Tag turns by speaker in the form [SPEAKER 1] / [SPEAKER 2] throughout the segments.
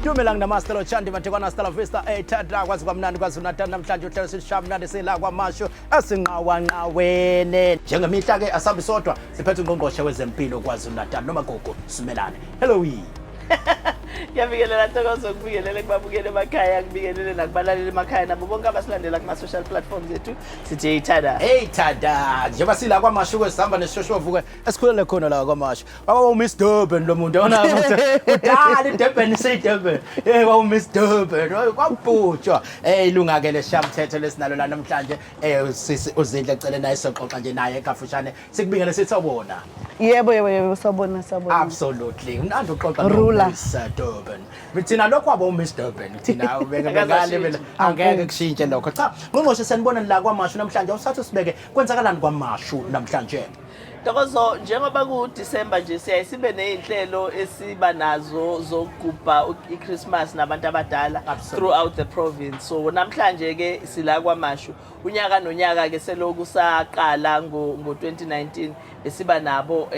[SPEAKER 1] Dumelang namastelo chandi mathekwana stala vista ethanda kwazi kwamnandi kwaZulu Natal. Namhlanje uhlelo sisha mnandi sila KwaMashu esinqawanqaweni. Njengemihla ke asambi sodwa, siphethe ungqongqoshe wezempilo KwaZulu Natal Nomagugu Simelane. Hello.
[SPEAKER 2] Ngiyabingelela Ntokozo, kubingelele kubabukeli emakhaya, kubingelele nakubalaleli emakhaya nabo bonke abasilandela kuma-social platforms ethu. Sithi hey tada.
[SPEAKER 1] Hey tada, njengoba sila KwaMashu ke sihamba nesishoshovu ke esikhulele khona la KwaMashu. Wawu Miss Durban lo muntu yona kudala iDurban iseyiDurban. Hey, wawu Miss Durban kwabhutshwa. Hey, ilunga ke leshamthetho lesinalo la namhlanje, sisi uZinhle Cele, naye soxoxa nje naye kafushane. Sikubingele, sithi sawubona.
[SPEAKER 3] Yebo, sawubona, sawubona.
[SPEAKER 1] Absolutely. Mnandi uxoxa no
[SPEAKER 3] Rula.
[SPEAKER 1] Miss Durban. Thina lokho wabo Miss Durban thina beke bekale vele angeke kushintshe lokho. Cha, ngqongqoshe, sanibona la KwaMashu namhlanje. Awusathe sibeke, kwenzakalani KwaMashu namhlanje?
[SPEAKER 2] Ntokozo, njengoba ku-December nje siyaye sibe ney'nhlelo esiba nazo zokugubha i-Christmas nabantu abadala throughout the province. So namhlanje-ke sila KwaMashu. Unyaka nonyaka-ke seloku saqala ngo-2019 besiba nabo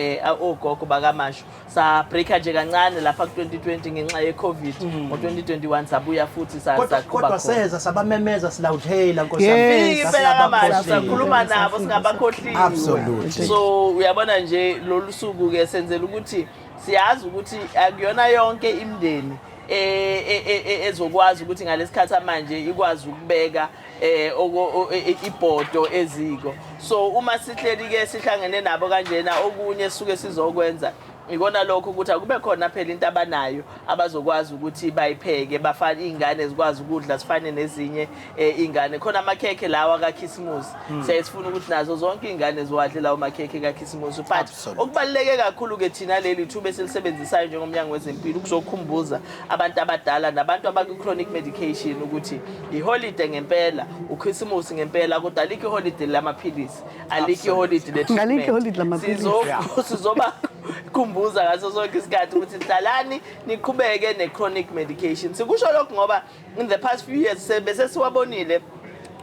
[SPEAKER 2] ogogo bakaMashu. Sa-breaka nje kancane lapha ku-2020 ngenxa ye-COVID. Ngo-2021 sabuya futhi
[SPEAKER 1] Kodwa
[SPEAKER 2] saqhuba
[SPEAKER 1] kodwa
[SPEAKER 2] khona.
[SPEAKER 1] Seza sabamemeza silawuthela, Nkosi yami.
[SPEAKER 3] Yes.
[SPEAKER 2] Fika impela KaMashu,
[SPEAKER 1] Sasingabakhohliwe.
[SPEAKER 2] sakhuluma nabo singabakhohliwe.
[SPEAKER 1] Absolutely.
[SPEAKER 2] So uyabona nje lolu suku ke senzela ukuthi siyazi ukuthi akuyona yonke imindeni ezokwazi ukuthi ngalesikhathi manje ikwazi ukubeka ibhodo eziko. So uma sihleli ke sihlangene nabo kanjena, okunye sisuke sizokwenza ikona lokho ukuthi akube khona phela into abanayo abazokwazi ukuthi bayipheke, bafane iy'ngane zikwazi ukudla sifane nezinye iy'ngane. Khona amakhekhe lawa kaKhisimusi, siyaye sifuna ukuthi nazo zonke iy'ngane ziwadle lawo makhekhe kaKhisimusi, but okubaluleke kakhulu-ke thina leli thuba esilisebenzisayo njengomnyango wezempilo ukuzokhumbuza abantu abadala nabantu abakwi-chronic medication ukuthi iholide ngempela, uKhisimusi ngempela, kodwa alikho iholide lamaphilisi, alikho iholide le-treatment.
[SPEAKER 3] Alikho iholide lamaphilisi.
[SPEAKER 2] Sizoba khumbuza ngaso sonke isikhathi ukuthi hlalani niqhubeke ne-chronic medication. Sikusho lokhu ngoba in the past few years bese siwabonile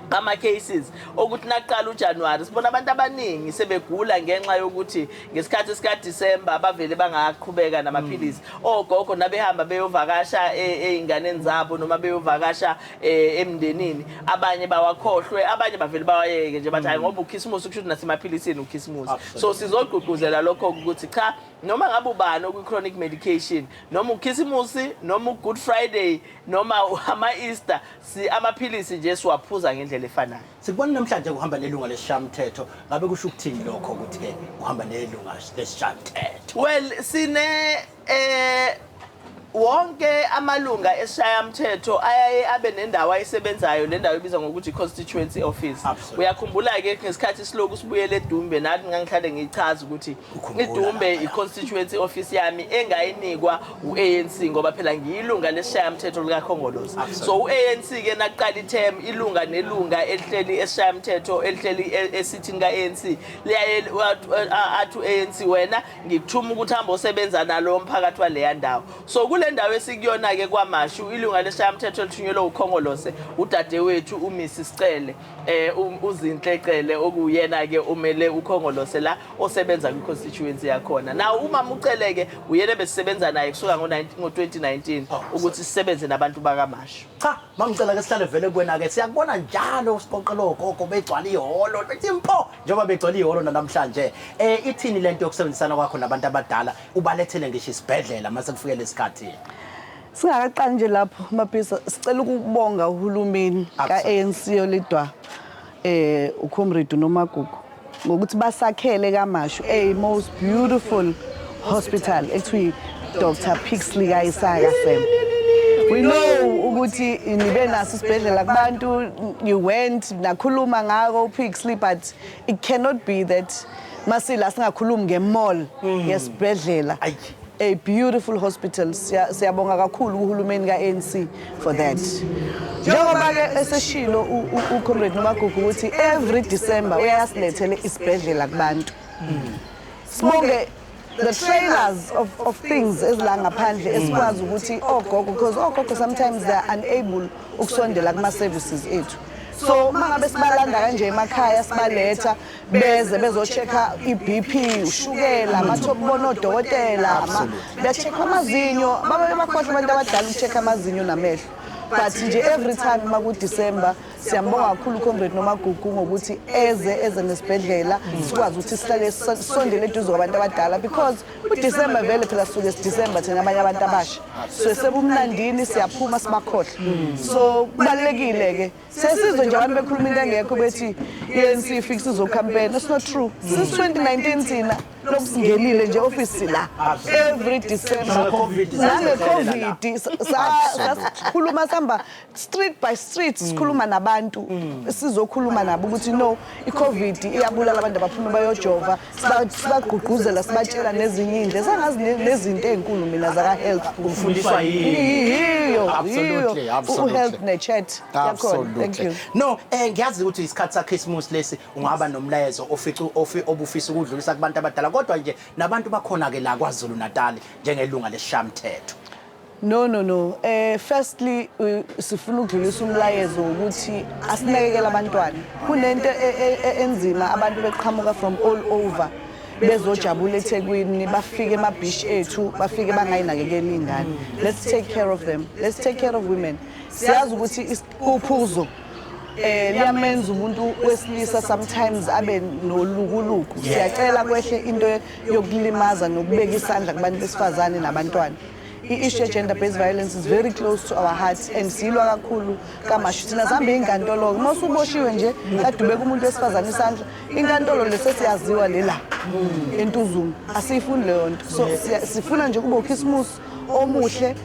[SPEAKER 2] ama-cases okuthi naqala uJanuwari sibona abantu abaningi sebegula ngenxa yokuthi ngesikhathi sikaDisemba bavele bangaqhubeka namaphilisi. Ogogo nabehamba beyovakasha ey'nganeni zabo noma beyovakasha emndenini, abanye bawakhohlwe, abanye bavele bawayeke nje, bathi hayi, ngoba uKhisimusi kusho ukuthi nasemaphilisini uKhisimusi. So sizogqugquzela lokho ukuthi cha, noma ngabe ubani okwi-chronic medication, noma uKhisimusi noma u-Good Friday noma ama-Easter, si amaphilisi nje siwaphuza ngendlela efanayo.
[SPEAKER 1] Sikubona namhlanje kuhamba nelunga lesishayamthetho. Ngabe kusho ukuthini lokho ukuthi-ke kuhamba nelunga lesishayamthetho?
[SPEAKER 2] Well, sine wonke amalunga esishayamthetho ayaye abe nendawo ayisebenzayo, le ndawo ibizwa ngokuthi i-constituency office. Uyakhumbula-ke ngesikhathi siloku sibuyele eDumbe, nathi ngangihlale ngichaza ukuthi
[SPEAKER 1] Ukhumbula
[SPEAKER 2] iDumbe
[SPEAKER 1] lapha.
[SPEAKER 2] I-constituency office yami engayinikwa u-ANC ngoba phela ngiyilunga lesishayamthetho likaKhongolose. So u-ANC-ke nakuqala i-term, ilunga nelunga elihleli esishayamthetho elihleli esithini ka-ANC liyaye athi u-ANC, "Wena ngikuthuma ukuthi hamba osebenza nalowo mphakathi waleya ndawo." So kule ndawo esikuyona-ke KwaMashu, ilunga lesishayamthetho elithunyelwe uKhongolose udadewethu uMrs Cele, uZinhle Cele, okuyena-ke umele uKhongolose la osebenza kwi-constituency yakhona. Now umama uCele-ke uyena besisebenza naye kusuka ngo-2019 ukuthi sisebenze nabantu bakaMashu.
[SPEAKER 1] Cha, mamcela ke sihlale vele kuwena-ke. Siyakubona njalo siqoqela ogogo begcwala ihholo, bethi mpo njengoba begcwala ihholo namhlanje. Ithini lento yokusebenzisana kwakho nabantu abadala, ubalethele ngisho isibhedlela mase kufike lesikhathi?
[SPEAKER 3] Singakaqali nje lapho Mabhisa, sicela ukubonga uhulumeni ka-ANC olidwa uComrade Nomagugu ngokuthi basakhele kaMashu a most beautiful hospital ekuthiwa Dr Pixley kaIsaka Seme. We know ukuthi nibe naso isibhedlela kubantu, you went nakhuluma ngako uPixley, but it cannot be that masila singakhulumi nge-mall yesibhedlela.
[SPEAKER 1] Ayi.
[SPEAKER 3] A beautiful hospital. Siyabonga kakhulu kuhulumeni ka-ANC for that. Njengoba ke eseshilo uComrade Nomagugu ukuthi every December uyasilethele isibhedlela kubantu. Sibonge the trailers of things ezila ngaphandle esikwazi ukuthi ogogo, because ogogo sometimes they are unable ukusondela kuma services ethu. So uma ngabe sibalanda kanje emakhaya, sibaletha beze bezo-check-a i-BP, ushukela, amathoba, kubona odokotela, beya-check-a amazinyo. Babe bakhohlwa abantu abadala uku-check-a amazinyo namehlo. But nje every time uma ku-December, siyambonga kakhulu uComrade Nomagugu ngokuthi eze nesibhedlela, sikwazi ukuthi sihlale sisondele eduze kwabantu abadala, because uDecember vele phela sisuke siDecember thina abanye abantu abasha, so sebumnandini, siyaphuma sibakhohle. So kubalulekile-ke. Sesizwe nje abantu bekhuluma into engekho, bethi i-ANC ifike izo-campaign. It's not true. Since 2019 thina lokhu singenile nje office la, every December,
[SPEAKER 1] Nange-COVID.
[SPEAKER 3] nange-COVID sasikhuluma, sihamba street by street, sikhuluma nabantu, sizokhuluma nabo ukuthi no, i-COVID iyabulala abantu, abaphuma bayojova. Sibagqugquzela, sibatshela nezinye iy'ndlela sangazi nezinto ey'nkulu mina zaka-health.
[SPEAKER 1] Ufundiswa yini?
[SPEAKER 3] Yiyo.
[SPEAKER 1] Absolutely,
[SPEAKER 3] Yiyo.
[SPEAKER 1] absolutely.
[SPEAKER 3] U-health ne-chat yakhona. Thank you.
[SPEAKER 1] No, ngiyazi ukuthi isikhathi saChristmas lesi, ungaba nomlayezo ofica ofi obufisa ukudlulisa kubantu abadala, kodwa nje nabantu bakhona ke la KwaZulu Natal njengelunga lesishamthetho.
[SPEAKER 3] No, no, no. Firstly, sifuna ukudlulisa umlayezo ukuthi asinakekele abantwana. Kunento enzima, abantu beqhamuka from all over bezojabula eThekwini, bafike emabhishi ethu, bafike bangayinakekeli ingane. Let's take care of them. Let's take care of women. Siyazi ukuthi uphuzo liyamenza umuntu wesilisa sometimes abe nolukuluku. Siyacela kwehle into yokulimaza nokubeka isandla kubantu besifazane nabantwana. I-issue ye-gender based violence is very close to our hearts and siyilwa kakhulu KaMashu. Thina sihambe inkantolo-ke, uma usuboshiwe nje kade ubeka umuntu wesifazane isandla, inkantolo lesesiyaziwa lela eNtuzuma. Asiyifuni leyo nto. So sifuna nje kube ukhisimusi omuhle,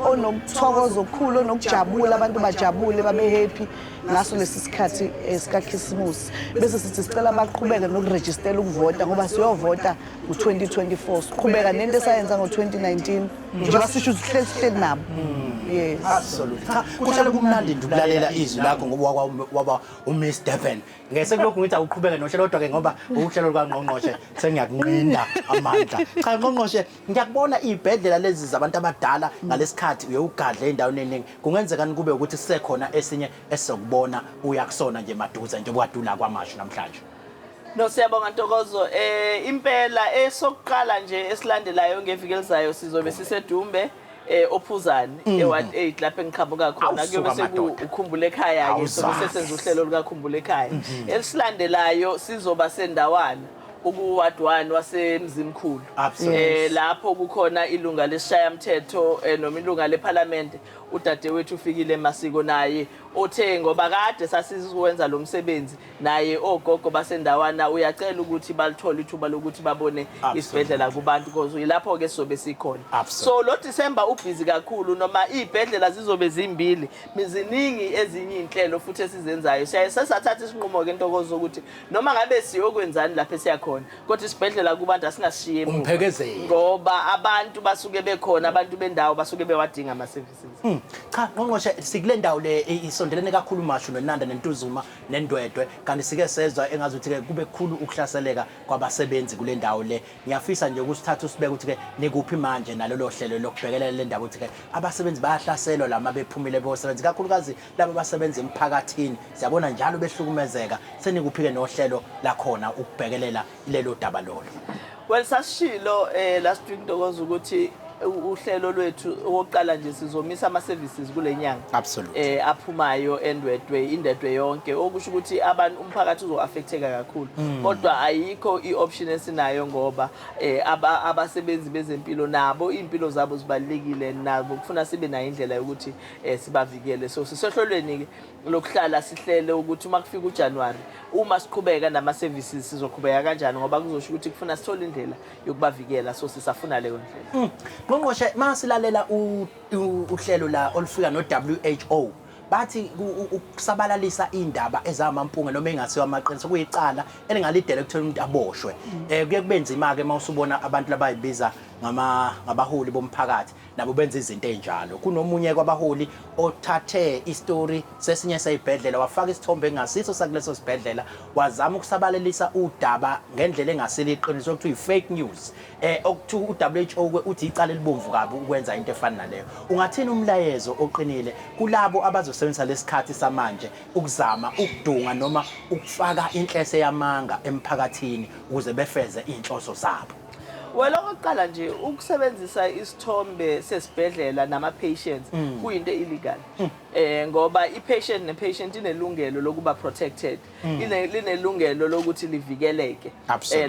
[SPEAKER 3] onokuthokoza okukhulu, onokujabula, abantu bajabule, babe happy ngaso lesi sikhathi sikakhisimusi. Bese sithi sicela baqhubeke nokurejistela ukuvota, ngoba siyovota ngo-2024, siqhubeka nento esayenza ngo-2019, njengoba sisho ukuthi sihleli sihleli nabo, yes.
[SPEAKER 1] Absolutely. Cha, kuhlale kumnandi nje ukulalela izwi lakho, ngoba waba uMiss Durban. Ngese kulokhu ngithi awuqhubeke nohlelo, kodwa ke ngoba uhlelo lukaNgqongqoshe, sengiyakunqinda amandla. Cha Ngqongqoshe, ngiyakubona izibhedlela lezi zabantu abadala ngalesikhathi uye ugadle endaweni eningi. Kungenzeka kube ukuthi sisekhona esinye esizokubona uya kusona nje maduze nje kwadula KwaMashu namhlanje?
[SPEAKER 2] No, siyabonga Ntokozo. Impela esokuqala nje esilandelayo ngeviki elizayo sizobe siseDumbe, ophuzane eWard 8, lapho engiqhamuka khona.
[SPEAKER 1] Awusuka
[SPEAKER 2] Kuyobe seku
[SPEAKER 1] madoda.
[SPEAKER 2] ukhumbula ekhaya ke, sobe
[SPEAKER 1] Awuzazi.
[SPEAKER 2] sesenza uhlelo lukakhumbula ekhaya. Elisilandelayo sizoba sendawana uku Ward 1 waseMzimkhulu. Lapho kukhona ilunga lesishayamthetho, noma ilunga leParliament, udadewethu ufikile Masiko, naye othe ngoba kade sasiwenza lo msebenzi naye, ogogo basendawana uyacela ukuthi balithole ithuba lokuthi babone isibhedlela kubantu, because yilapho ke sizobe sikhona. So lo December ubhizi kakhulu, noma izibhedlela zizobe zimbili, ziningi ezinye inhlelo futhi esizenzayo. Siyaye sesathatha isinqumo ke Ntokozo ukuthi noma ngabe siyokwenzani lapho esiyakhona, kodwa isibhedlela kubantu asingasishiye emuva.
[SPEAKER 1] Umphekezeli.
[SPEAKER 2] Ngoba abantu basuke bekhona, abantu bendawo basuke bewadinga ama-services.
[SPEAKER 1] Cha Ngqongqoshe, sikule ndawo le isondelene kakhulu Mashu noNanda neNtuzuma neNdwedwe, kanti sike sezwa engazuthi ke kube kukhulu ukuhlaseleka kwabasebenzi kule ndawo le. Ngiyafisa nje ukusithatha usibeke ukuthi ke nikuphi manje nalolo hlelo lokubhekelela le ndawo, ukuthi ke abasebenzi bayahlaselwa lama bephumile bosebenzi, kakhulukazi laba basebenza emphakathini, siyabona njalo behlukumezeka. Senikuphi ke nohlelo lakhona ukubhekelela lelo daba lolo?
[SPEAKER 2] Well, sasishilo last week Ntokozo ukuthi uhlelo lwethu okokuqala nje sizomisa ama services kule nyanga. Aphumayo eNdwedwe, iNdwedwe yonke, okusho ukuthi abantu, umphakathi uzo-affecteka kakhulu. Kodwa ayikho i-option esinayo, ngoba abasebenzi bezempilo nabo impilo zabo zibalulekile, nabo kufuna sibe nayo indlela yokuthi sibavikele. So sisehlelweni ke lokuhlala sihlele ukuthi uma kufika uJanuary, uma siqhubeka nama services, sizoqhubeka kanjani, ngoba kuzosho ukuthi kufuna sithole indlela yokubavikela. So sisafuna leyo ndlela.
[SPEAKER 1] Ngqongqoshe, masilalela uhlelo la olufika no-WHO, bathi ukusabalalisa indaba ezamampunge noma engasiwa amaqiniso kuyicala elingalidela ekutheni umuntu aboshwe. Kuye kube nzima ke mawusubona abantu labayibiza Ngabaholi bomphakathi nabo benza izinto ezinjalo. Kunomunye kwabaholi othathe istory sesinye seyibhedlela, wafaka isithombe engasiso sakuleso sibhedlela, wazama ukusabalalisa udaba ngendlela engasile iqiniso, okuthiwa i-fake news, okuthiwa u-WHO uthi icala elibomvu kabi ukwenza into efana naleyo. Ungathini umlayezo oqinile kulabo abazosebenzisa lesikhathi samanje ukuzama ukudunga noma ukufaka inhlese yamanga emphakathini ukuze befeze iy'nhloso zabo?
[SPEAKER 2] Well, okokuqala nje, ukusebenzisa isithombe sesibhedlela nama-patients kuyinto illegal. Ngoba i-patient ne-patient inelungelo lokuba protected. Linelungelo lokuthi livikeleke.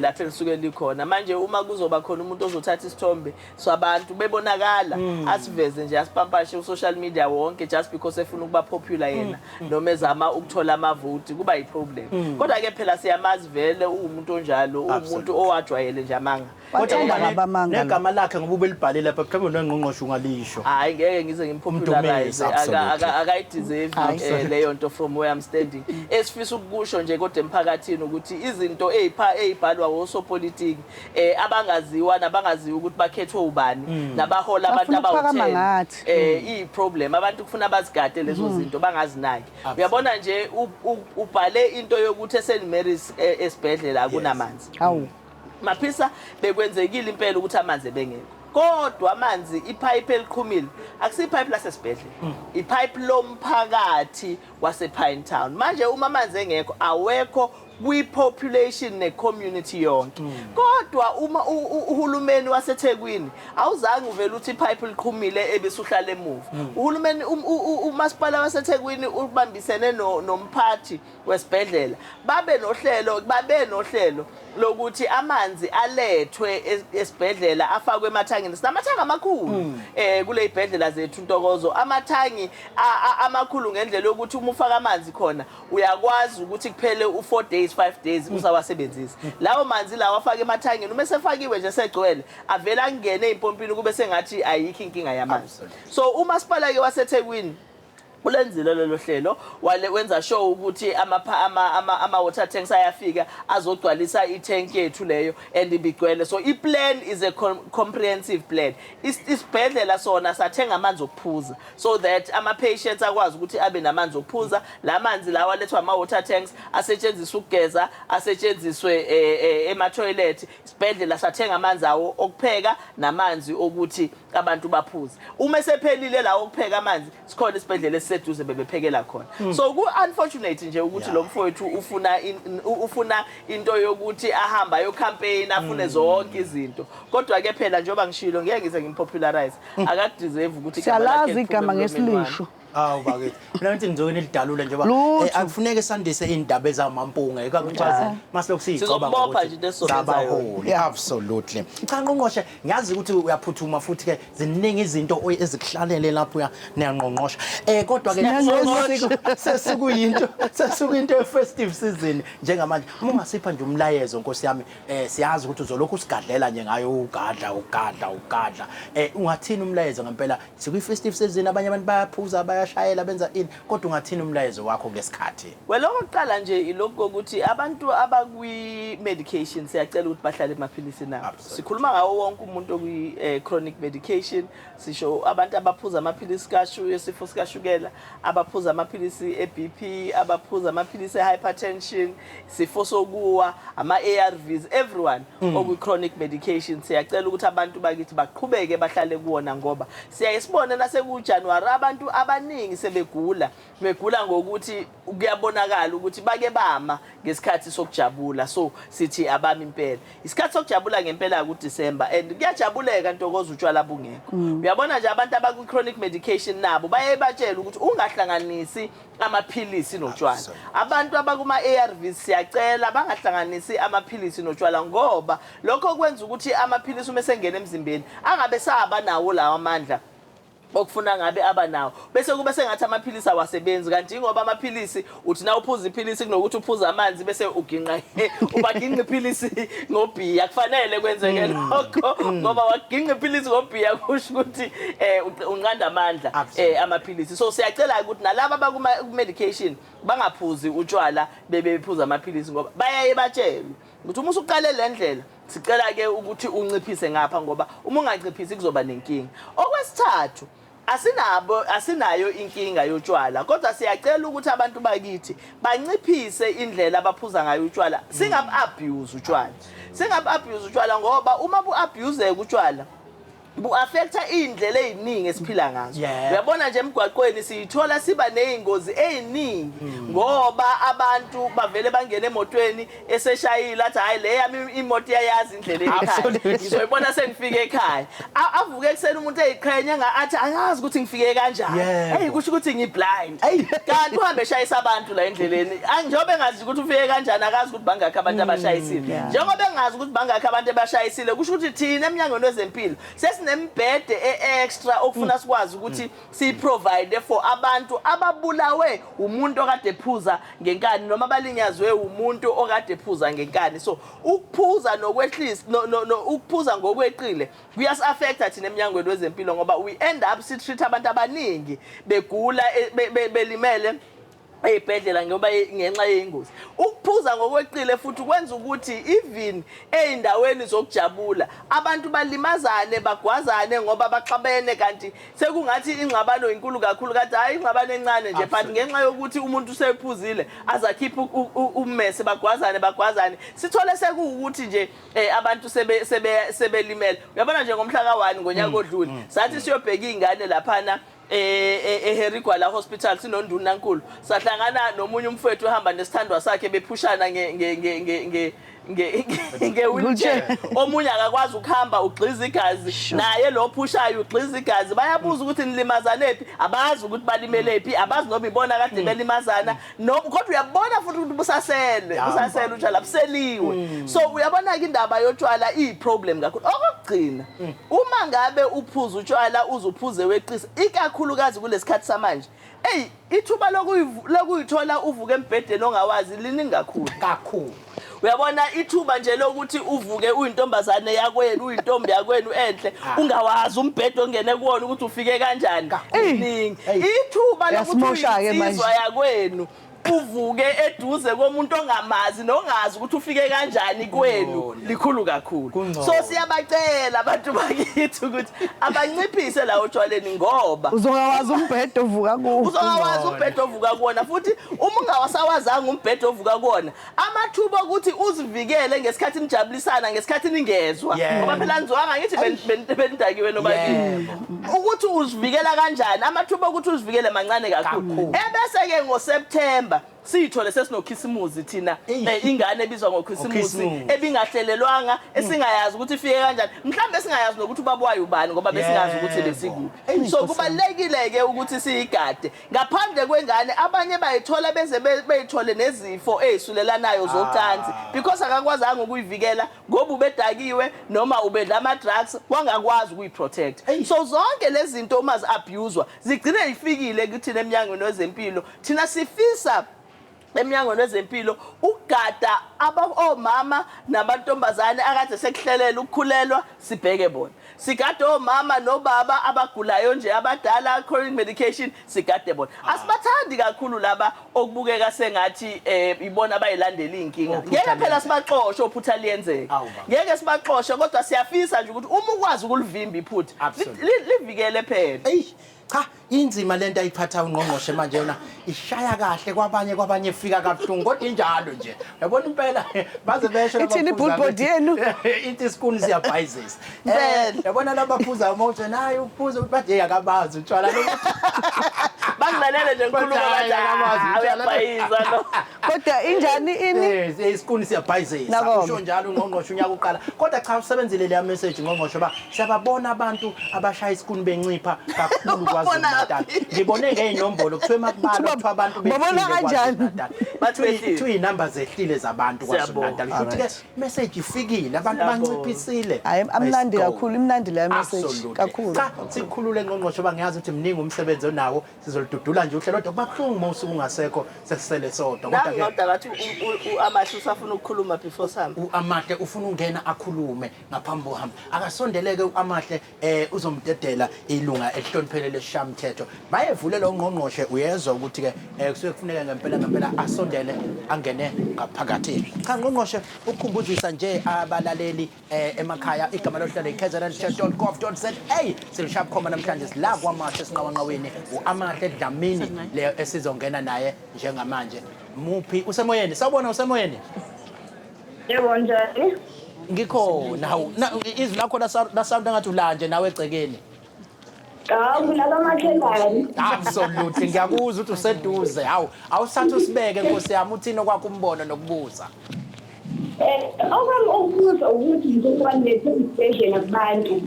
[SPEAKER 2] Lapho elisuke likhona. Manje uma kuzoba khona umuntu ozothatha isithombe sabantu bebonakala, asiveze nje, asipampashe ku-social media wonke just because efuna ukuba popular yena noma ezama ukuthola amavoti, kuba yi-problem. Kodwa ke phela siyamazi vele, uwumuntu onjalo, uwumuntu owajwayele nje amanga.
[SPEAKER 1] Kodwa
[SPEAKER 3] Wathanda ngabamanga lo.
[SPEAKER 1] Negama lakhe ngoba ubelibhalile lapha, mhlawumbe nongqongqoshe ungalisho.
[SPEAKER 2] Hayi, ngeke ngize ngimpopularize.
[SPEAKER 1] Umdumise, absolutely.
[SPEAKER 2] Akayideserve leyo nto from where I'm standing. Esifisa ukukusho nje kodwa emphakathini ukuthi izinto ey'bhalwa osopolitiki abangaziwa nabangaziwa ukuthi bakhethwe ubani nabahola abantu
[SPEAKER 3] Bafuna ukuphakama
[SPEAKER 2] abawu-10
[SPEAKER 3] ngathi.
[SPEAKER 2] Iyi-problem, abantu kufuna bazigade lezo zinto, bangazinaki. Uyabona nje, ubhale into yokuthi eSt Mary's esibhedlela akunamanzi.
[SPEAKER 3] Hawu.
[SPEAKER 2] Maphisa, bekwenzekile impela ukuthi amanzi ebengekho, kodwa amanzi, ipipe eliqhumile akusiyipipe lasesibhedlela, ipipe lomphakathi wase-Pine Town. Manje uma amanzi engekho, awekho kwi-population ne-community yonke, kodwa uma uhulumeni waseThekwini awuzange uvele uthi ipipe liqhumile ebese uhlala emuva. Uhulumeni, umasipala waseThekwini ubambisene nomphathi wesibhedlela, babe nohlelo lokuthi amanzi alethwe esibhedlela, afakwe emathangini. Sinamathangi amakhulu kule ibhedlela zethu, Ntokozo, amathangi amakhulu ngendlela yokuthi uma ufaka amanzi khona uyakwazi ukuthi kuphele u4 days, 5 days usawasebenzisa lawo manzi lawo. Afake emathangini, uma sefakiwe nje segcwele, avela angene ey'mpompini, kube sengathi ayikho inkinga yamanzi. So umasipala ke waseThekwini ulenzile lelo hlelo, wale wenza sure ukuthi ama water tanks ayafika azogcwalisa itank yethu leyo and ibigcwele. So i-plan is a comprehensive plan. Isibhedlela sona sathenga amanzi okuphuza so that ama patients akwazi ukuthi abe namanzi okuphuza. La manzi lawa alethwa ama water tanks asetshenziswa ukugeza, asetshenziswe ema toilet. Isibhedlela sathenga amanzi awo okupheka namanzi okuthi abantu baphuze. Uma esephelile lawo okupheka amanzi, sikhona isibhedlela esiseduze bebephekela khona. So ku unfortunate nje ukuthi lo mfowethu ufuna into yokuthi ahamba ayo campaign, afune zonke izinto. Kodwa ke phela njengoba ngishilo, ngeke ngize ngimpopularize, akakudeserve ukuthi igama lakhe
[SPEAKER 3] Siyalazi
[SPEAKER 2] liphume
[SPEAKER 3] igama
[SPEAKER 2] emlomeni wami.
[SPEAKER 3] ngesilisho.
[SPEAKER 1] Hawu bakithi. Mina ngithi ngizoke nilidalule njengoba
[SPEAKER 3] Lutho.
[SPEAKER 1] Akufuneke sandise indaba ezamampunga, ikakhulukazi masilokhu siyigcoba
[SPEAKER 2] Sizombopha nje into esizomenza yona.
[SPEAKER 1] zabaholi. Absolutely. Cha ngqongqoshe, ngiyazi ukuthi uyaphuthuma futhi ke ziningi izinto ezikuhlalele lapho uya niyangqongqosha. Kodwa ke sesikuyinto ye festive season njengamanje. Uma ungasipha nje umlayezo, Nkosi yami, siyazi ukuthi uzolokhu usigadlela nje ngayo, ugadla ugadla ugadla. Ungathini umlayezo ngempela? Sikwi festive season, abanye abantu bayaphuza, bayashayela, benza ini, kodwa ungathini umlayezo wakho kulesikhathi?
[SPEAKER 2] Well, okokuqala nje ilokhu kokuthi abantu abakwi-medication siyacela ukuthi bahlale emaphilisini abo. Sikhuluma ngawo wonke umuntu okwi-chronic medication, sisho abantu abaphuza amaphilisi esifo sikashukela, abaphuza amaphilisi e-BP, abaphuza amaphilisi e-hypertension, sifo sokuwa, ama-ARVs, everyone okwi-chronic medication, siyacela ukuthi abantu bakithi baqhubeke bahlale kuwona, ngoba siyaye sibone nasekuJanuwari abantu abaningi sebegula, begula ngokuthi kuyabonakala ukuthi bake bama ngesikhathi sokujabula. So sithi abami impela, isikhathi sokujabula ngempela kuDecember and kuyajabuleka, Ntokozo, utshwala bungekho. Uyabona nje, abantu abakwi-chronic medication nabo baye batshele ukuthi ungahlanganisi amaphilisi notshwala. Abantu abakuma-ARVs siyacela bangahlanganisi amaphilisi notshwala, ngoba lokho kwenza ukuthi amaphilisi uma esengena emzimbeni angabe saba nawo lawo amandla okufuna ngabe aba nawo, bese kube sengathi amaphilisi awasebenzi. Kanti ngoba amaphilisi, uthi na uphuza iphilisi kunokuthi uphuze amanzi bese uginqa, ubaginqa iphilisi ngobhiya. Kufanele kwenzeke lokho, ngoba waginqa iphilisi ngobhiya kusho ukuthi unqanda amandla amaphilisi. So siyacela ukuthi nalaba abakuma medication bangaphuzi utshwala bebephuza amaphilisi, ngoba bayaye batshelwe ukuthi uma usuqale le ndlela Sicela ke ukuthi unciphise ngapha, ngoba uma unganciphisi kuzoba nenkinga. Okwesithathu, asinabo asinayo inkinga yotshwala, kodwa siyacela ukuthi abantu bakithi banciphise indlela abaphuza ngayo utshwala. Singabu abuse utshwala, singabu abuse utshwala, ngoba uma bu abuse utshwala bu-affecta iy'ndlela ey'ningi esiphila ngazo. Uyabona nje emgwaqweni siyithola siba ney'ngozi ey'ningi ngoba abantu bavele bangene emotweni eseshayile, athi, "Hhayi, le yami imoto iyayazi indlela ekhaya, ngizoyibona sengifike ekhaya." Avuke ekuseni umuntu eyiqhenya, athi, "Angazi ukuthi ngifike kanjani." Eyi, kusho ukuthi ngi-blind, kanti uhambe eshayisa abantu la endleleni. Njengoba engazi ukuthi ufike kanjani, akazi ukuthi bangakhi abantu abashayisile. Njengoba engazi ukuthi bangakhi abantu abashayisile, kusho ukuthi thina emnyangweni wezempilo sesinemibhede e-extra okufuna sikwazi ukuthi siyi-provide for abantu ababulawe umuntu okade ephuza ngenkani noma abalinyazwe umuntu okade ephuza ngenkani. So ukuphuza nokwehlisa no, ukuphuza ngokweqile kuyasi-affecta thina emnyangweni wezempilo, ngoba we end up si-treat abantu abaningi begula, belimele ey'bhedlela ngoba ngenxa yey'ngozi. Ukuphuza ngokweqile futhi kwenza ukuthi even ey'ndaweni zokujabula abantu balimazane, bagwazane ngoba baxabene, kanti sekungathi ingxabano inkulu kakhulu, kanti hhayi, ingxabano encane nje, but ngenxa yokuthi umuntu usephuzile azakhiphe ummese, bagwazane, bagwazane, sithole sekuwukuthi nje abantu sebelimele. Uyabona nje ngomhla ka-1 ngonyaka odlule sathi siyobheka iy'ngane laphana eHarry Gwala Hospital sinondunankulu, sahlangana nomunye umfowethu ehamba nesithandwa sakhe, bephushana nge nge nge nge nge nge nge-wheelchair. Omunye akakwazi ukuhamba, ugxiza igazi, naye lo phushayo ugxiza igazi. Bayabuza ukuthi nilimazane phi, abazi ukuthi balimele phi, abazi noma ibona kade belimazana no, kodwa uyabona futhi ukuthi busasele busasele utshwala, buseliwe. So uyabona-ke indaba yotshwala iyi-problem kakhulu. Okokugcina, uma ngabe uphuza utshwala uze uphuze weqisa, ikakhulukazi kulesikhathi samanje, eyi, ithuba lokuyithola uvuke embhedeni ongawazi liningi kakhulu.
[SPEAKER 1] Kakhulu.
[SPEAKER 2] Uyabona ithuba nje lokuthi uvuke uyintombazane yakwenu, uyintombi yakwenu enhle, ungawazi umbhedo ongene kuwona ukuthi ufike kanjani, liningi ithuba lokuthi
[SPEAKER 3] Uyasimosha-ke manje.
[SPEAKER 2] uyinsizwa yakwenu uvuke eduze komuntu ongamazi nongazi ukuthi ufike kanjani kwenu, likhulu kakhulu.
[SPEAKER 1] Kungcono.
[SPEAKER 2] So siyabacela abantu bakithi ukuthi abanciphise la otshwaleni, ngoba
[SPEAKER 3] Uzongawazi umbhedo ovuka kuwo.
[SPEAKER 2] Uzongawazi umbhedo ovuka kuwona, futhi uma ungawasawazanga umbhedo ovuka kuwona, amathuba okuthi uzivikele ngesikhathi nijabulisana, ngesikhathi ningezwa, ngoba phela nizwanga ngithi benidakiwe nobabili, ukuthi uzivikela kanjani, amathuba okuthi uzivikele mancane kakhulu.
[SPEAKER 1] Kakhulu.
[SPEAKER 2] Ebese-ke ngoSeptember siyithole sesinokhisimuzi thina, ingane ebizwa ngokhisimuzi,
[SPEAKER 1] Ngokhisimuzi.
[SPEAKER 2] ebingahlelelwanga, esingayazi ukuthi ifike kanjani, mhlawumbe esingayazi nokuthi ubaba wayo ubani, ngoba besingazi ukuthi besikuphi. So kubalulekile-ke ukuthi siyigade. Ngaphandle kwengane, abanye bayithola beze beyithole nezifo ey'sulelanayo zocansi, because akakwazanga ukuyivikela ngoba ubedakiwe noma ubedla ama-drugs, wangakwazi ukuyi-protect. So zonke lezi zinto uma zi-abuzwa zigcine yifikile kuthina emnyangweni wezempilo. Thina sifisa emnyangweni wezempilo ukugada omama namantombazane akade sekuhlelela ukukhulelwa, sibheke bona. Sigade omama nobaba abagulayo nje abadala, chronic medication, sigade bona. Asibathandi kakhulu laba okubukeka sengathi ibona abayilandela iy'nkinga.
[SPEAKER 1] Ophutha
[SPEAKER 2] Ngeke phela
[SPEAKER 1] liyenzeka.
[SPEAKER 2] sibaxoshe, ophutha liyenzeka.
[SPEAKER 1] Awu, baba.
[SPEAKER 2] Ngeke sibaxoshe, kodwa siyafisa nje ukuthi uma ukwazi ukulivimba iphutha, livikele phela.
[SPEAKER 1] Eyi cha, inzima lento ayiphatha ungqongqoshe manje, yona ishaya kahle kwabanye, kwabanye ifika kabuhlungu, kodwa injalo nje. Uyabona impela baze besho laba
[SPEAKER 3] Ithini
[SPEAKER 1] baphuza
[SPEAKER 3] i-billboard
[SPEAKER 1] bethi-
[SPEAKER 3] yenu?
[SPEAKER 1] Ithi isikuni siyabhayizisa.
[SPEAKER 2] Impela.
[SPEAKER 1] Yabona labaphuza uma uthi nayi uphuza, uthi bathi hey, akabazi utshwala lo.
[SPEAKER 2] Bangilalele nje ngikhuluma,
[SPEAKER 1] Bathi,
[SPEAKER 2] bathi,
[SPEAKER 1] "Hayi, akamazi
[SPEAKER 2] "Ah,
[SPEAKER 1] utshwala."
[SPEAKER 2] uyabhayiza lo.
[SPEAKER 3] Kodwa injani ini?
[SPEAKER 1] Isikuni siyabhayizisa.
[SPEAKER 3] Nako-ke.
[SPEAKER 1] Usho njalo ungqongqoshe unyaka uqala. Kodwa cha, usebenzile leya message ngqongqoshe, ba siyababona abantu abashaya isikuni bencipha kakhulu KwaZulu Natal. Ngibone ngey'nombolo kuthiwa emakubalwa kuthiwa abantu
[SPEAKER 3] Babona
[SPEAKER 1] behlile
[SPEAKER 3] kanjani?
[SPEAKER 1] KwaZulu Natal.
[SPEAKER 2] Bathi behlile.
[SPEAKER 1] Kuthiwa iy'namba zehlile zabantu KwaZulu
[SPEAKER 2] Siyabonga.
[SPEAKER 1] Natal. Kusho ukuthi-ke message ifikile, abantu
[SPEAKER 2] Siyabonga.
[SPEAKER 1] banciphisile.
[SPEAKER 3] Hayi, amnandi
[SPEAKER 1] Let's go.
[SPEAKER 3] kakhulu, imnandi leya message
[SPEAKER 1] Absolutely.
[SPEAKER 3] kakhulu.
[SPEAKER 1] Cha, sikhulule ngqongqoshe, ba ngiyazi ukuthi mningi umsebenzi onawo, sizolidudula. Sizodula nje uhlelo, kodwa kuba buhlungu uma usuke ungasekho sesisele sodwa. Kodwa ke
[SPEAKER 2] Nangu ngathi uAmahle usafuna ukukhuluma before sami.
[SPEAKER 1] U-Amahle ufuna ungena akhulume ngaphambi kokuhamba. Akasondeleke u-Amahle, uzomdedela ilunga elihloniphele lesishamthetho. Bayevule lo ngqongqoshe, uyezwa ukuthi ke kusuke kufuneka ngempela ngempela asondele angene ngaphakathi. Cha ngqongqoshe, ukukhumbuzisa nje abalaleli emakhaya, igama lohlelo i-kznshare.gov.za, silishaya bukhoma namhlanje sila KwaMashu esinqawanqaweni, u-Amahle Dlamini leyo esizongena naye njengamanje. Muphi usemoyeni? Sawubona, usemoyeni.
[SPEAKER 4] Yebo, njani?
[SPEAKER 1] Ngikhona. Hawu, izwi lakho la-sound engathi ulanje nawe egcekeni.
[SPEAKER 4] Hawu, kulakamakhelwane.
[SPEAKER 1] Absolutely, ngiyakuzwa ukuthi useduze. Hawu, awusathe usibeke, nkosi yami, uthini okwakho umbono nokubuza?
[SPEAKER 4] Okwami ukubuza ukuthi njengoba nilethe isibhedlela kubantu,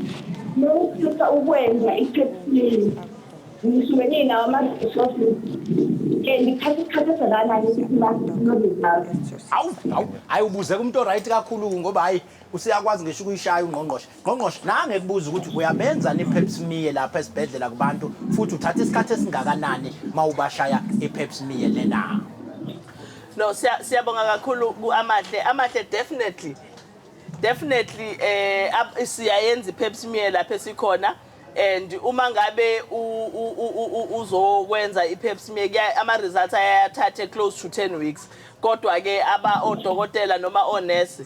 [SPEAKER 4] nokufisa ukwenza i-pap smear, ngisuke ninawo ama-resources, and kuthatha isikhathi esingakanani ukuthi ma-results?
[SPEAKER 1] Hawu hawu, hayi, ubuze kumuntu o-right kakhulu, ngoba hayi, usiyakwazi ngisho ukuyishaya ungqongqoshe. Ngqongqoshe, nange kubuza ukuthi uyabenza ni-pap smear lapha esibhedlela kubantu, futhi uthatha isikhathi esingakanani mawubashaya i-pap smear lena?
[SPEAKER 2] No, siyabonga kakhulu ku-Amahle. Amahle, definitely siyayenza i-pap smear lapha esikhona, and uma ngabe uzokwenza i-pap smear, ama results ayathathe close to 10 weeks, kodwa ke aba odokotela noma onesi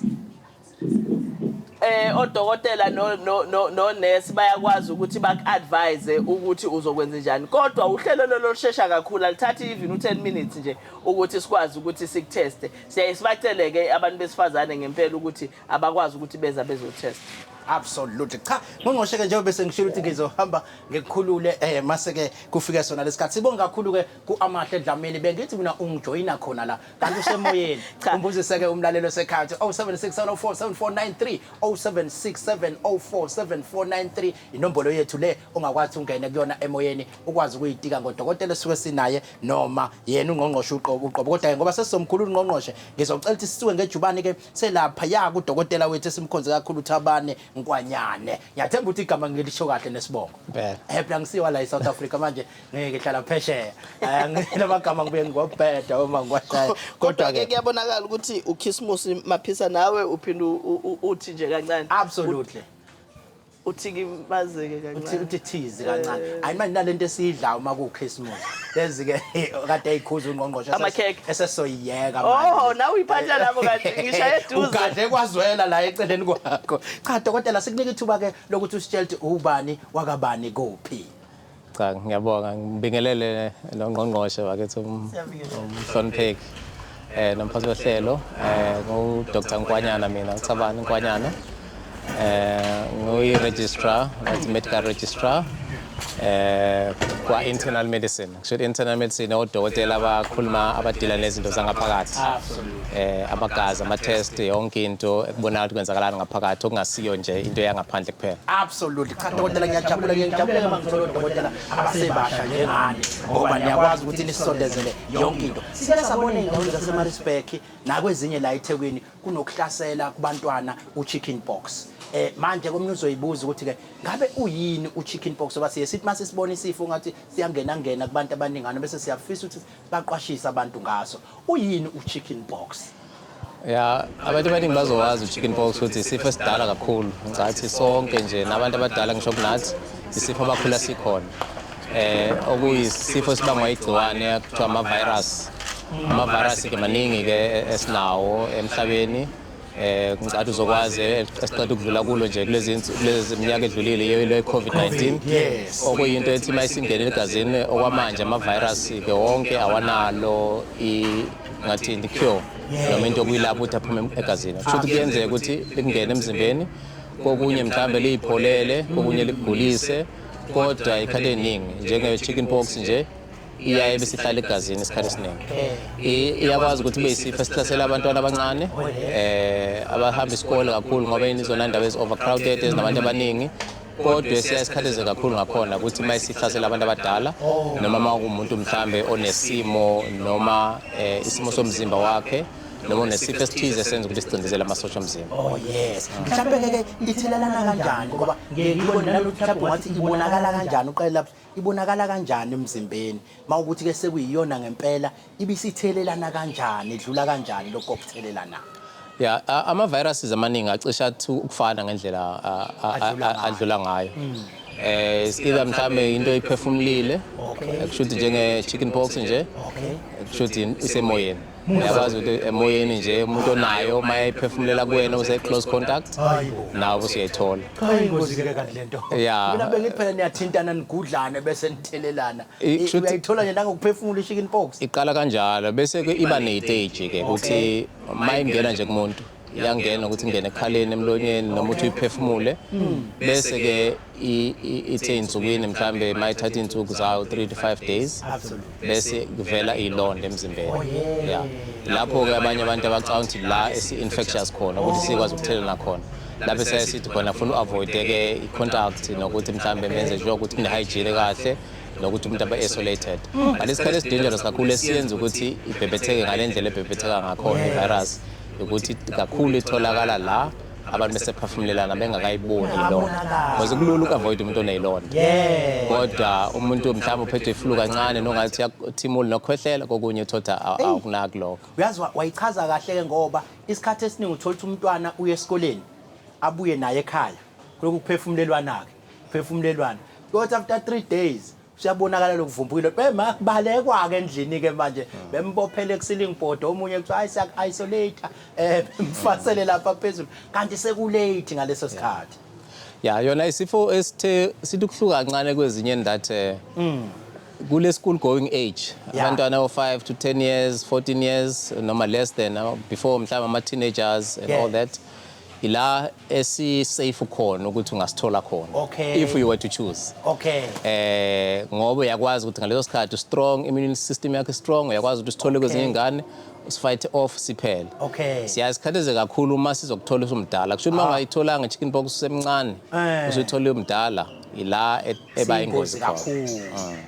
[SPEAKER 2] odokotela no nurse bayakwazi ukuthi baku-advise ukuthi uzokwenza njani. Kodwa uhlelo lolo lushesha kakhulu, alithathi even u10 minutes nje ukuthi sikwazi ukuthi sikuteste. Siyaye sibacele ke abantu besifazane ngempela ukuthi abakwazi ukuthi beza bezotest.
[SPEAKER 1] Absolutely. Cha ngqongqoshe ke, njengoba bese ngishilo ukuthi ngizohamba ngikukhulule mase ke kufike sona lesikhathi, sibonga kakhulu ke ku-Amahle Dlamini. Bengithi mina ungijoyina khona la, kanti usemoyeni.
[SPEAKER 2] Cha.
[SPEAKER 1] Umbuzise ke umlalelo osekhaya ukuthi 0767047493, 0767047493 inombolo yethu le ongakwazi ungene kuyona emoyeni, ukwazi ukuyitika ngodokotela esuke sinaye noma yena ungqongqoshe uqobo uqobo. Kodwa ke ngoba sesizomkhulula ungqongqoshe, ngizocela ukuthi sisuke ngejubane ke selapha ya kudokotela wethu esimkhonze kakhulu, uThabane Nkwanyane. Ngiyathemba ukuthi igama ngilisho kahle nesibongo.
[SPEAKER 5] Impela.
[SPEAKER 1] Phela ngisiwa la eSouth Africa manje, ngeke ngihlala phesheya. Ngilamagama ngibuye ngobheda uma ngiwashaya.
[SPEAKER 2] Kodwa ke kuyabonakala ukuthi uChristmas Maphisa nawe uphinda uthi nje kancane.
[SPEAKER 1] Absolutely.
[SPEAKER 2] Uthi kimazeke
[SPEAKER 1] Uthi
[SPEAKER 2] kancane.
[SPEAKER 1] Uthi thizi kancane. Hayi, manje nalento esiyidlayo uma kuChristmas, lezi ke kade eyikhuza ungqongqoshe
[SPEAKER 2] Amakhekhe.
[SPEAKER 1] esesoyiyeka.
[SPEAKER 2] Oh, nawe uyiphatha lapho kanti ngishaye eduze.
[SPEAKER 1] Ugadle kwazwela la eceleni kwakho. Cha dokotela, sikunika ithuba ke lokuthi usitshele ukuthi ubani wakabani kuphi.
[SPEAKER 5] Cha, ngiyabonga, ngibingelele nongqongqoshe wakithi, umhlonipheki, nomphathi wehlelo. Ngu Dr Nkwanyana mina, uThabani Nkwanyana. Nguyi registrar, ngathi medical registrar kwa internal medicine. Kusho internal medicine odokotela abakhuluma abadila nezinto zangaphakathi. Amagazi, ama test, yonke into ekubonakala ukuthi kwenzakalani ngaphakathi, okungasiyo nje into yangaphandle kuphela.
[SPEAKER 1] Absolutely. Cha dokotela, ngiyajabula, ngiyajabula uma ngithola odokotela abasebasha njengani, ngoba niyakwazi ukuthi nisondezele yonke into. Sike sabona ey'ndaweni zaseMaritzburg nakwezinye la eThekwini kunokuhlasela kubantwana u-chicken pox. Manje komunye uzoyibuza ukuthi ke ngabe uyini u-chicken pox, ngoba siye sithi mase sibona isifo ngathi siyangena ngena kubantu abaningana, bese siyafisa ukuthi baqwashise abantu ngaso. Uyini u-chicken pox?
[SPEAKER 5] Ya, abantu abaningi bazowazi u-chicken pox ukuthi isifo esidala kakhulu. Ngicathi sonke nje nabantu abadala ngisho kunathi, isifo abakhula sikhona. Okuyisifo esibangwa igciwane kuthiwa ama-virus. Ama-virus ke maningi ke esinawo emhlabeni. Ngicathi uzokwazi esiqeda ukudlula kulo nje kulezi minyaka edlulile le COVID-19. Okuyinto ethi mayisingena egazini, okwamanje ama-virus ke wonke awanalo i ngathi cure noma into okuyilapho ukuthi aphume egazini. Kusho ukuthi kuyenzeka ukuthi likungene emzimbeni, kokunye mhlambe liyipholele, kokunye likugulise, kodwa ikhathi eziningi njenge-chicken pox nje iyaye bese ihlala egazini isikhathi esiningi. Iyakwazi ukuthi kube isifo esihlasela abantwana abancane abahamba isikole kakhulu, ngoba izona ndawo ezi-overcrowded ezinabantu abaningi, kodwa esiyaye sikhatheze kakhulu ngakhona ukuthi uma isihlasela abantu abadala noma uma kuwumuntu mhlambe onesimo noma isimo somzimba wakhe. Noma unesifo esithize esenza ukuthi sicindezele amasosha omzimba.
[SPEAKER 1] Oh yes. Mhlawumbe ke ithelelana kanjani, ngoba ngeke ngibone nalokuthi mhlawumbe ungathi ibonakala kanjani, uqale lapho, ibonakala kanjani emzimbeni mawukuthi ke sekuyiyona ngempela, ibisithelelana kanjani, idlula kanjani lokho kokuthelelana?
[SPEAKER 5] Ya, ama-viruses amaningi acishe athi ukufana ngendlela
[SPEAKER 1] Adlula ngayo.
[SPEAKER 5] Adlula ngayo. It's either mhlambe into iphefumulile, kusho ukuthi njenge chicken pox nje, kusho ukuthi isemoyeni. Uyakwazi ukuthi emoyeni nje umuntu onayo uma ephefumulela kuwena use close contact, nawe usuyayithola.
[SPEAKER 1] Cha, ingozi ke kanti lento. Mina bengithi phela niyathintana, nigudlane, bese nithelelana. Uyayithola nje nangokuphefumula i-chicken pox?
[SPEAKER 5] Iqala kanjalo, bese ke iba ne-stage ke ukuthi uma ingena nje kumuntu, iyangena ukuthi ingene ekhaleni, emlonyeni, noma uthi uyiphefumule, bese ke ithe insukwini mhlambe mayithatha insuku zayo 3 to 5 days, bese kuvela ilonda emzimbeni. Yeah, lapho ke abanye abantu abacabanga ukuthi la esi-infectious khona, ukuthi sikwazi ukuthelelana khona, lapho esiyaye sithi khona funa u-avoid-ke i-contact, nokuthi mhlambe menze sure ukuthi kune-hygiene kahle, nokuthi umuntu abe-isolated. But isikhathi esi-dangerous kakhulu esiyenza ukuthi ibhebhetheke ngale ndlela ebhebhetheka ngakhona i-virus, ukuthi kakhulu itholakala la abantu besephefumulelana bengakayiboni ilonda, because kulula uku-avoid umuntu oneyilonda, kodwa umuntu mhlawumbe uphethwe i-flu kancane nongathi uyathimula nokukhwehlela kokunye, uthola awukunaki lokho.
[SPEAKER 1] Uyazi, wayichaza kahle ke, ngoba isikhathi esiningi uthola ukuthi umntwana uye esikoleni, abuye naye ekhaya, kulokhu kuphefumulelwana-ke, kuphefumulelwana, kodwa after 3 days siyabonakala lokuvumbukile, bema kubalekwa-ke endlini-ke manje, bembophele ku-ceiling board, omunye kuthiwa hayi, siyaku-isolate, bemfasele lapha phezulu, kanti seku-late ngaleso sikhathi.
[SPEAKER 5] Ya, yona isifo esithe sithi ukuhluka kancane kwezinye, that kule school going age, abantwana o-5 to 10 years, 14 years noma less than, before mhlawumbe ama-teenagers and all that, ila esi-safe khona ukuthi ungasithola khona, if you were to choose, ngoba uyakwazi ukuthi ngaleso sikhathi strong immune system yakho strong, uyakwazi ukuthi usithole kwezinye ingane, usi-fight off siphele. Siyasikhatheze kakhulu uma sizokuthola usumdala, kusho uma ungayitholanga chicken pox usemncane, usuyithole umdala, ila eba ingozi khona.
[SPEAKER 1] Kakhulu.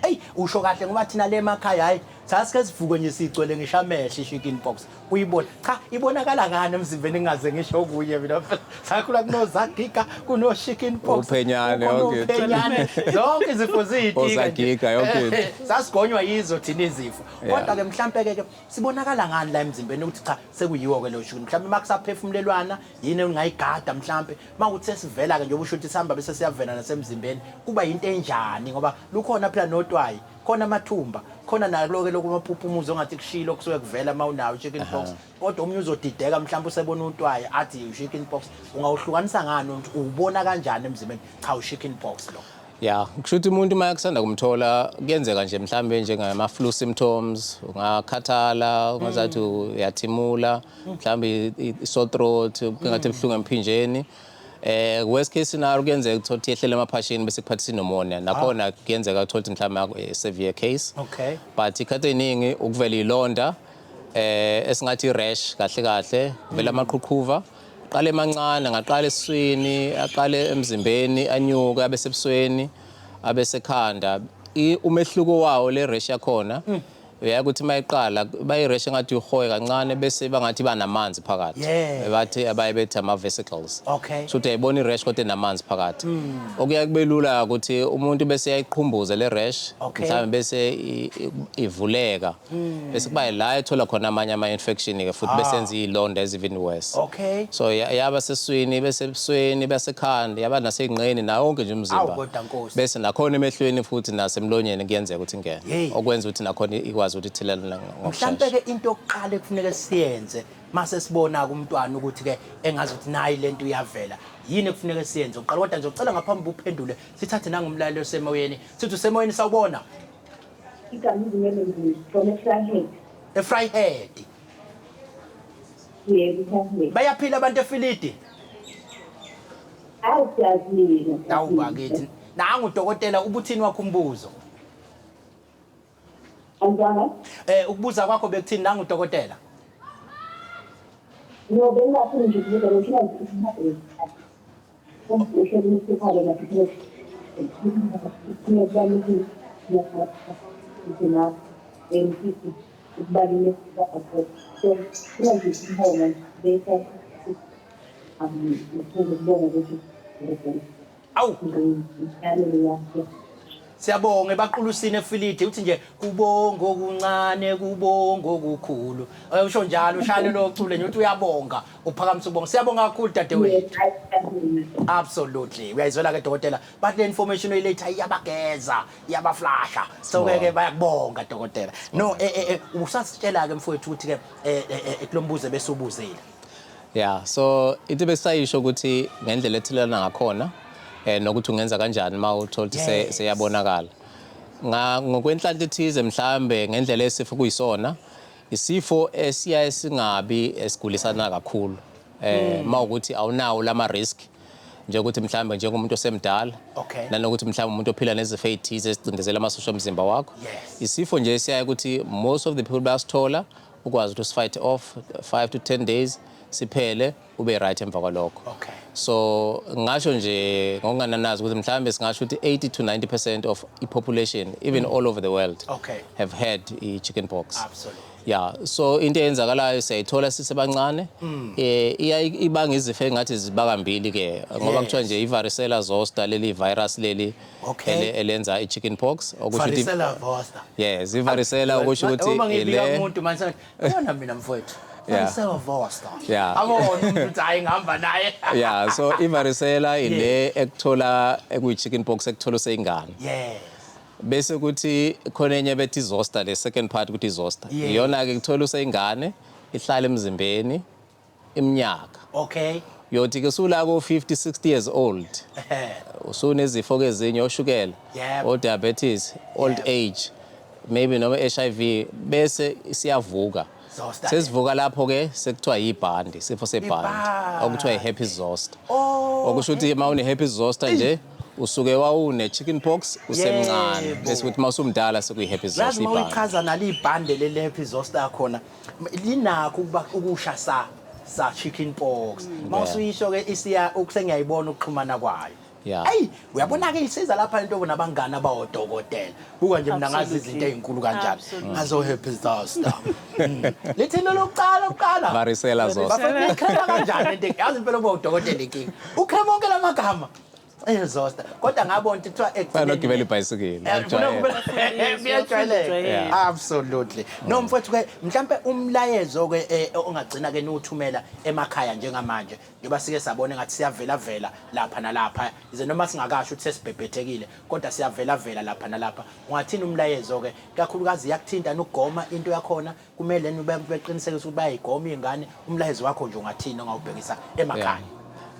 [SPEAKER 1] Eyi, usho kahle, ngoba thina le emakhaya, hayi, sasike sivuke nje sigcwele ngisho amehlo i-chicken pox. Uyibona, cha, ibonakala ngani emzimbeni? Ngingaze ngisho okunye mina, sakhula kunozagiga, kuno-chicken pox,
[SPEAKER 5] Uphenyane, yonke into.
[SPEAKER 1] Uphenyane, zonke izifo ziyitika nje.
[SPEAKER 5] Ozagiga, yonke into.
[SPEAKER 1] Sasigonywa yizo thina izifo. Kodwa-ke mhlampe-ke ke sibonakala ngani la emzimbeni ukuthi cha, sekuyiwo-ke lo chicken? Mhlampe uma kusaphefumulelwana, yini ongayigada? Mhlampe uma kuthi sesivela-ke, njengoba usho ukuthi sihamba bese siyavela nasemzimbeni, kuba yinto enjani? Ngoba lukhona phela notwayi khona, amathumba khona, nalo-ke lokhu amaphupumuzo ongathi kushilo kusuke kuvela uma unayo i-chicken pox, kodwa omunye uzodideka, mhlawumbe usebona utwayi athi i-chicken pox. Ungawuhlukanisa ngani ukuthi uwubona kanjani emzimbeni, cha, u-chicken pox lo?
[SPEAKER 5] Ya, kusho ukuthi umuntu uma kusanda kumthola, kuyenzeka nje mhlambe njengama-flu symptoms, ungakhathala, ungazathi uyathimula, mhlambe i-sore throat, kungathi ebuhlungu emphinjeni. Worst case scenario, kuyenzeka uthola ukuthi yehlele emaphashini bese kuphathisa pneumonia. Nakhona kuyenzeka uthola ukuthi mhlambe severe case. But ikhathi eningi ukuvela ilonda, esingathi i-rash kahle kahle, kuvela amaqhuqhuva. Qale emancane, angaqala esiswini, aqale emzimbeni, anyuke abe sebusweni, abe sekhanda. Umehluko wawo le rash yakhona, uyaye ukuthi mayiqala bayi-rash engathi uhoye kancane, bese bangathi banamanzi phakathi. Bathi abaye bethi ama-vesicles. So ukuthi uyayibona i-rash kodwa enamanzi phakathi. Okuya kube lula ukuthi umuntu bese yayiqhumbuza le rash, mhlawumbe bese ivuleka. Bese kuba la ethola khona amanye ama-infection ke futhi, bese enza iy'londa ezi even worse. So yaba seswini, bese ebusweni, bese ekhanda, yaba nasey'nqeni, nawo wonke nje
[SPEAKER 1] Awu,
[SPEAKER 5] umzimba.
[SPEAKER 1] kodwa Nkosi.
[SPEAKER 5] Bese nakhona emehlweni futhi nasemlonyeni kuyenzeka ukuthi ingene. Okwenza ukuthi nakhona ikwazi ukuthi ithelelane ngokushesha.
[SPEAKER 1] Mhlampe ke into yokuqala ekufuneka siyenze mase sibona kumntwana ukuthi ke engazi ukuthi nayi lento iyavela, yini ekufuneka siyenze uqala? Kodwa nje ucela ngaphambi uphendule, sithathe nangumlaleli osemoyeni. Sithi usemoyeni, sawubona.
[SPEAKER 4] Igama izimele nje from eVryheid.
[SPEAKER 1] eVryheid?
[SPEAKER 4] Yebo, eVryheid.
[SPEAKER 1] Bayaphila abantu eFilidi?
[SPEAKER 4] Hayi, siyazila.
[SPEAKER 1] Awu bakithi, nangu udokotela. Ubuthini wakho umbuzo?
[SPEAKER 4] Angizwanga?
[SPEAKER 1] Ukubuza kwakho bekuthini? Nangu udokotela.
[SPEAKER 4] No, bengingafuni nje ukubuza, ngifuna nje uhlelo lwesikhalo nathi kubalulekile. Ukubaluleka kwakho. So, sicela nje ukubonga bese ngifuna ukubonga ukuthi
[SPEAKER 1] Awu
[SPEAKER 4] ngiyalelo yakho.
[SPEAKER 1] Siyabonga ebaqulusini efilidi uthi nje kubonga okuncane kubonga okukhulu. Usho njalo ushayele lo cule nje uthi uyabonga uphakamisa ukubonga. Siyabonga kakhulu dadewethu. Absolutely. Uyayizwela ke dokotela. Bathi le information oyiletha iyabageza, iyabaflasha. So ke ke bayakubonga dokotela. No usasitshela ke mfowethu ukuthi ke kulombuzo bese ubuzile.
[SPEAKER 5] Yeah, so into besayisho ukuthi ngendlela ethelelana ngakhona nokuthi ungenza kanjani uma uthola ukuthi seyabonakala. Ngokwenhlanhla ethize mhlambe ngendlela esifo kuyisona, isifo esiyaye singabi esigulisana kakhulu. Mawukuthi awunawo lama risk nje ukuthi mhlambe njengomuntu osemdala nanokuthi mhlambe umuntu ophila nezifo ezithize ezicindezela amasosha omzimba wakho. Isifo nje esiyaye ukuthi most of the people bayasithola ukwazi ukuthi fight off 5 to 10 days siphele ube right emva kwalokho. So ngasho nje ngokungananazi ukuthi mhlambe singasho ukuthi 80 to 90% of i population even all over the world have had i chicken pox. Yeah, so into eyenzakalayo siyayithola sisebancane. Iya ibanga izifo engathi zibakambili ke ngoba kuthiwa nje i-varicella zoster leli virus leli elenza i-chicken pox
[SPEAKER 1] okusho ukuthi varicella zoster.
[SPEAKER 5] Yes, i-varicella okusho ukuthi
[SPEAKER 1] uma ngibika umuntu manje yona mina mfowethu varicella zoster. Abona umuntu ukuthi hayi ngihamba naye.
[SPEAKER 5] Yeah, so i-varicella ile ekuthola ekuyi-chicken pox ekuthola useyingane. Bese kuthi khona enye bethi zoster, le second part ukuthi zoster. Iyona ke kuthola useyingane ihlala emzimbeni iminyaka. Yothi ke sula ko 50 60 years old. Usunezifo ke ezinye oshukela, o diabetes, old age, maybe noma HIV bese siyavuka. Sesivuka lapho ke sekuthiwa yibhandi, isifo sebhandi okuthiwa i-herpes zoster. Okusho ukuthi uma une herpes zoster nje usuke wawune chicken pox usemncane bese kuthi mawusumdala sekuyi herpes zoster.
[SPEAKER 1] Yazi mawuyichaza nali ibhande leli herpes zoster khona linakho ukuba ukusha sa chicken pox. Mawusuyisho ke isiya ukusengiyayibona ukuxhumana kwayo. Ayi uyabona ke isiza lapha into nabangani abawodokotela. Buka nje mina ngazi izinto ezinkulu kanjani. Ngazo herpes zoster. Lithi lokuqala uqala.
[SPEAKER 5] Varicella zoster.
[SPEAKER 1] Bafethu ikhema kanjani into yazi impela uba udokotela inkinga. Ukhema onke lamagama. Zoster. Kodwa ngabona ukuthi kuthiwa
[SPEAKER 5] ekugcineni nogibela ibhayisikili.
[SPEAKER 1] Kuyajwayeleka. Absolutely. No mfowethu ke mhlambe umlayezo ke ongagcina ke niwuthumela emakhaya njengamanje njengoba sike sabona ngathi siyavela vela lapha nalapha ize noma singakasho ukuthi sesibhebhethekile kodwa siyavela vela lapha nalapha ungathini umlayezo ke kakhulukazi yakuthinta nokugoma into yakhona kumele nibeqinisekise ukuthi bayayigoma izingane umlayezo wakho nje ungathini ongawubhekisa emakhaya?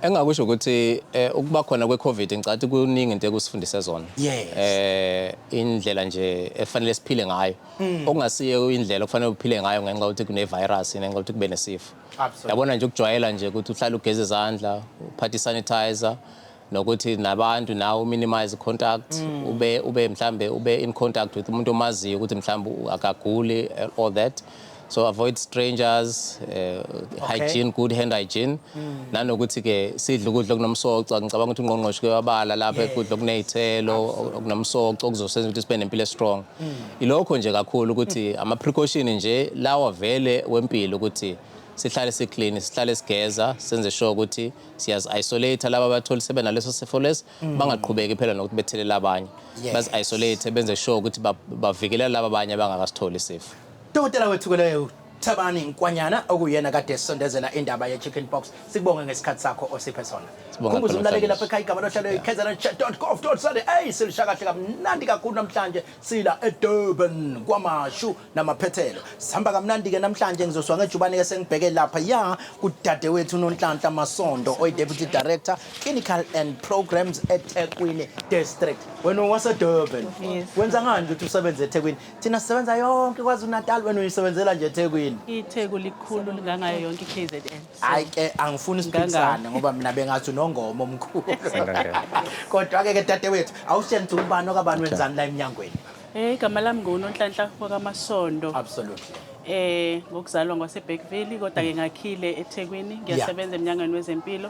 [SPEAKER 5] Engakusho ukuthi ukuba khona kwe-COVID ngicathi kuningi into ekusifundise zona. Indlela nje efanele siphile ngayo. Okungasiyo indlela okufanele uphile ngayo ngenxa yokuthi kune-virus ngenxa yokuthi kube nesifo. Yabona nje ukujwayela nje ukuthi uhlale ugeze izandla, uphathe sanitizer nokuthi nabantu nawe minimize contact, ube mhlambe ube in contact with umuntu omaziyo ukuthi mhlambe akaguli, all that. So avoid strangers, hygiene, good hand hygiene. Nanokuthi ke sidle ukudla okunomsoco, ngicabanga ukuthi ungqongqoshe ke wabala lapha ukudla okunezithelo, okunomsoco okuzosenza ukuthi sibe nempilo strong. Ilokho nje kakhulu ukuthi ama precaution nje lawa vele wempilo ukuthi sihlale si clean, sihlale sigeza, senze sure ukuthi siyazi isolate laba abathola sebe naleso sifo lesi bangaqhubeki phela nokuthi bethelela abanye. Bazi isolate benze sure ukuthi bavikela laba abanye abangakasitholi isifo.
[SPEAKER 1] Dokotela wethu kuleyo Thabani Nkwanyana okuyena kade sisondezela indaba ye chicken pox. Sikubonge ngesikhathi sakho osiphe sona. Khumbuza umlaleli lapha ekhaya igama lohlelo ikznchat.gov.za. Hey silisha kahle kamnandi kakhulu namhlanje sila eDurban kwaMashu namaphethelo. Sihamba kamnandi ke namhlanje ngizoswa ngejubane ke sengibheke lapha ya kudadewethu uNonhlanhla Masondo oyi Deputy Director Clinical and Programs eThekwini District. Wena wase Durban. Wenza ngani ukuthi usebenze eThekwini? Thina sisebenza yonke KwaZulu Natal wena uyisebenzela nje eThekwini.
[SPEAKER 6] iTheku likhulu lingangayo yonke iKZN.
[SPEAKER 1] Hayi ke angifuni siphikisane ngoba mina bengathi unongoma omkhulu. Kodwa ke ke dadewethu awusitshela ukuthi ubani okabani wenzani la eminyangweni?
[SPEAKER 6] Igama lami nguNonhlanhla wakaMasondo.
[SPEAKER 1] Absolutely.
[SPEAKER 6] Ngokuzalwa ngwaseBergville kodwa ke ngakhile eThekwini, ngiyasebenza eminyangweni wezempilo.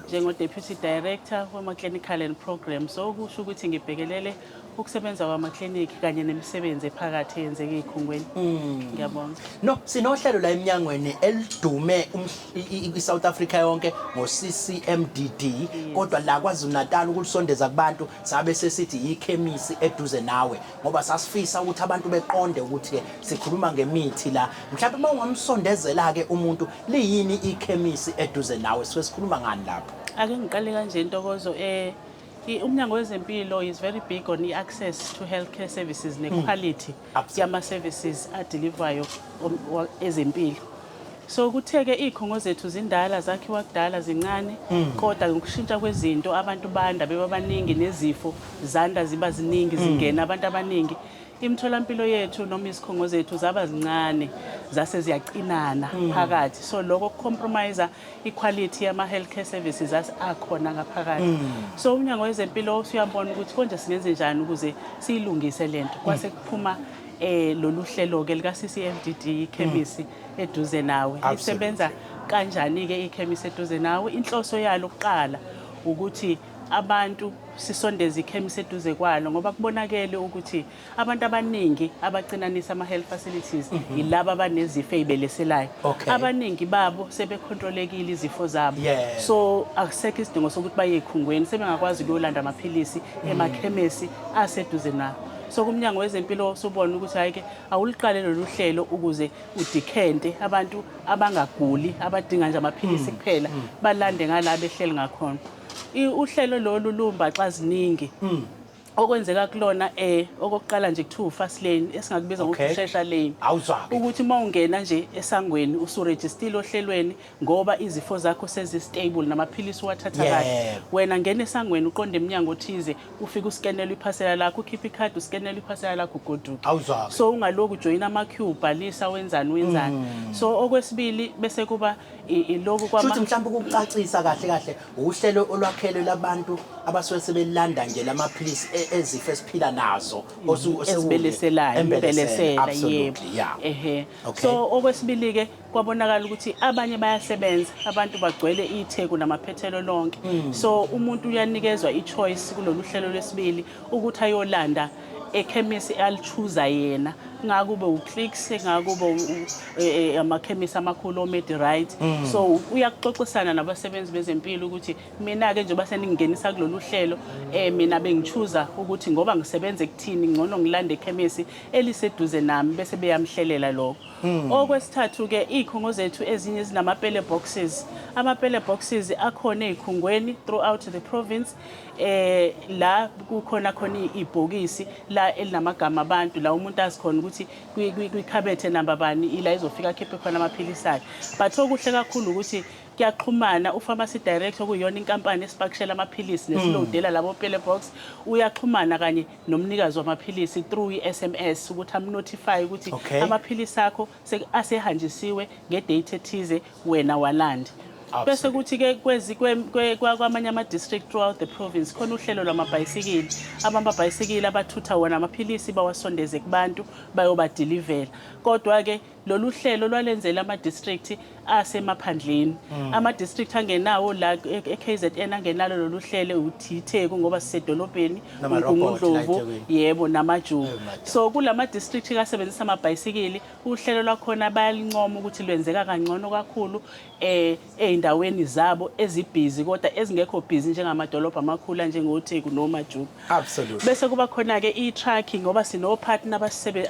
[SPEAKER 6] Njengo Deputy Director wama Clinical and Programs. So kusho ukuthi ngibhekelele ukusebenza kwamaklinikhi kanye nemisebenzi ephakathi eyenzeka ey'khungweni. Ngiyabonga.
[SPEAKER 1] No, sinohlelo la eminyangweni elidume i-South Africa yonke ngo-CCMDD, kodwa la KwaZulu-Natal ukulisondeza kubantu sabe sesithi yikhemisi eduze nawe, ngoba sasifisa ukuthi abantu beqonde ukuthi-ke sikhuluma ngemithi la. Mhlawumbe uma ungamsondezela-ke umuntu, liyini ikhemisi eduze nawe, sisuke sikhuluma ngani lapho?
[SPEAKER 6] Ake ngiqale kanje, Ntokozo. Umnyango wezempilo is very big on i-access to healthcare services ne-quality yama-services adeliverwayo ezempilo. So kuthe-ke iy'khungo zethu zindala, zakhiwa kudala, zincane, kodwa ngokushintsha kwezinto abantu banda beba baningi, nezifo zanda ziba ziningi, zingena abantu abaningi. Imitholampilo yethu noma izikhungo zethu zaba zincane, zase ziyacinana phakathi. So lokho kucompromise i-quality yama-healthcare services akhona ngaphakathi. So umnyango wezempilo usuyabona ukuthi konje singenze njani ukuze siyilungise lento. Kwase kuphuma lolu hlelo ke lika CCMDD, ikhemisi eduze nawe. Isebenza kanjani ke ikhemisi eduze nawe? Inhloso yalo kuqala ukuthi abantu sisondeze ikhemisi eduze kwalo, ngoba kubonakele ukuthi abantu abaningi abacinanisa ama-health facilities yilaba abanezifo ey'beleselayo. Abaningi babo sebekhontrolekile izifo zabo. So akusekho isidingo sokuthi baye ey'khungweni, sebengakwazi ukuyolanda amaphilisi emakhemesi aseduze nabo. So kumnyango wezempilo usubona ukuthi hhayi-ke, awuliqale lolu hlelo ukuze udikhente abantu abangaguli, abadinga nje amaphilisi kuphela, balande ngala behleli ngakhona. Uhlelo lolu lumbaxa ziningi. Okwenzeka kulona, okokuqala nje kuthiwa fast lane, esingakubiza ngokuthi ushesha lane.
[SPEAKER 1] Awuzwa-ke.
[SPEAKER 6] Ukuthi uma ungena nje esangweni usurejistile ohlelweni, ngoba izifo zakho sezi-stable namaphilisi uwathatha kahle. Wena ngena esangweni uqonde eminyango othize, ufike uskenele iphasela lakho, ukhiphe ikhadi, uskenele iphasela lakho, ugoduke.
[SPEAKER 1] Awuzwa-ke.
[SPEAKER 6] So ungaloku ujoyina ama-queue, ubhalisa, wenzani wenzani. So okwesibili bese kuba iloku kwama
[SPEAKER 1] Futhi mhlawumbe ukucacisa kahle kahle, uhlelo olwakhelwe labantu abasuke sebelanda nje lamaphilisi ezifo esiphila nazo
[SPEAKER 6] ezibeleselayo,
[SPEAKER 1] embelesela,
[SPEAKER 6] imbelesela,
[SPEAKER 1] absolutely,
[SPEAKER 6] yebo.
[SPEAKER 1] Yeah.
[SPEAKER 6] Ehe. So okwesibili ke kwabonakala ukuthi abanye bayasebenza, abantu bagcwele iTheku namaphethelo lonke. So umuntu uyanikezwa i-choice kulolu hlelo lwesibili ukuthi ayolanda ekhemisi alichuza yena, ngakube uClicks, ngakube amakhemisi amakhulu oMediRite. So uyakuxoxisana nabasebenzi bezempilo ukuthi mina-ke njengoba seningingenisa kulolu hlelo, mina bengichuza ukuthi ngoba ngisebenza ekuthini, ngcono ngilande ekhemisi eliseduze nami, bese beyamhlelela lokho. Okwesithathu-ke, iy'khungo zethu ezinye zinama-pele boxes. Ama-pele boxes akhona ey'khungweni throughout the province, la kukhona khona ibhokisi la elinamagama abantu, la umuntu azi khona ukuthi kwikhabethe namba bani ila izofika akhiphe khona amaphilisi akhe. But okuhle kakhulu ukuthi kuyaxhumana u-pharmacy director, kuyiyona inkampani esipakishela amaphilisi nesilodela labo pele box, uyaxhumana kanye nomnikazi wamaphilisi through i-SMS ukuthi amnotify ukuthi amaphilisi akho asehanjisiwe ngedate ethize, wena walande. Bese kuthi-ke kwamanye ama-district throughout the province khona uhlelo lwamabhayisikili, abamabhayisikili abathutha wona amaphilisi bawasondeze kubantu bayobadilivela. Kodwa-ke lolu hlelo lwalenzela ama-district asemaphandleni. Ama-district angenawo la e-KZN angenalo lolu hlelo uTheku ngoba sisedolobheni,
[SPEAKER 1] Nama-robot la
[SPEAKER 6] uMgungundlovu,
[SPEAKER 1] eThekwini.
[SPEAKER 6] Yebo, namajuba.
[SPEAKER 1] Madoda.
[SPEAKER 6] So kulama district kasebenzisa amabhayisikili, uhlelo lwakhona bayalincoma ukuthi lwenzeka kangcono kakhulu ey'ndaweni zabo ezibhizi, kodwa ezingekho busy njengamadolobha amakhulu anjengoTheku noMajuba. Bese kuba khona-ke i-truck, ngoba sino-partner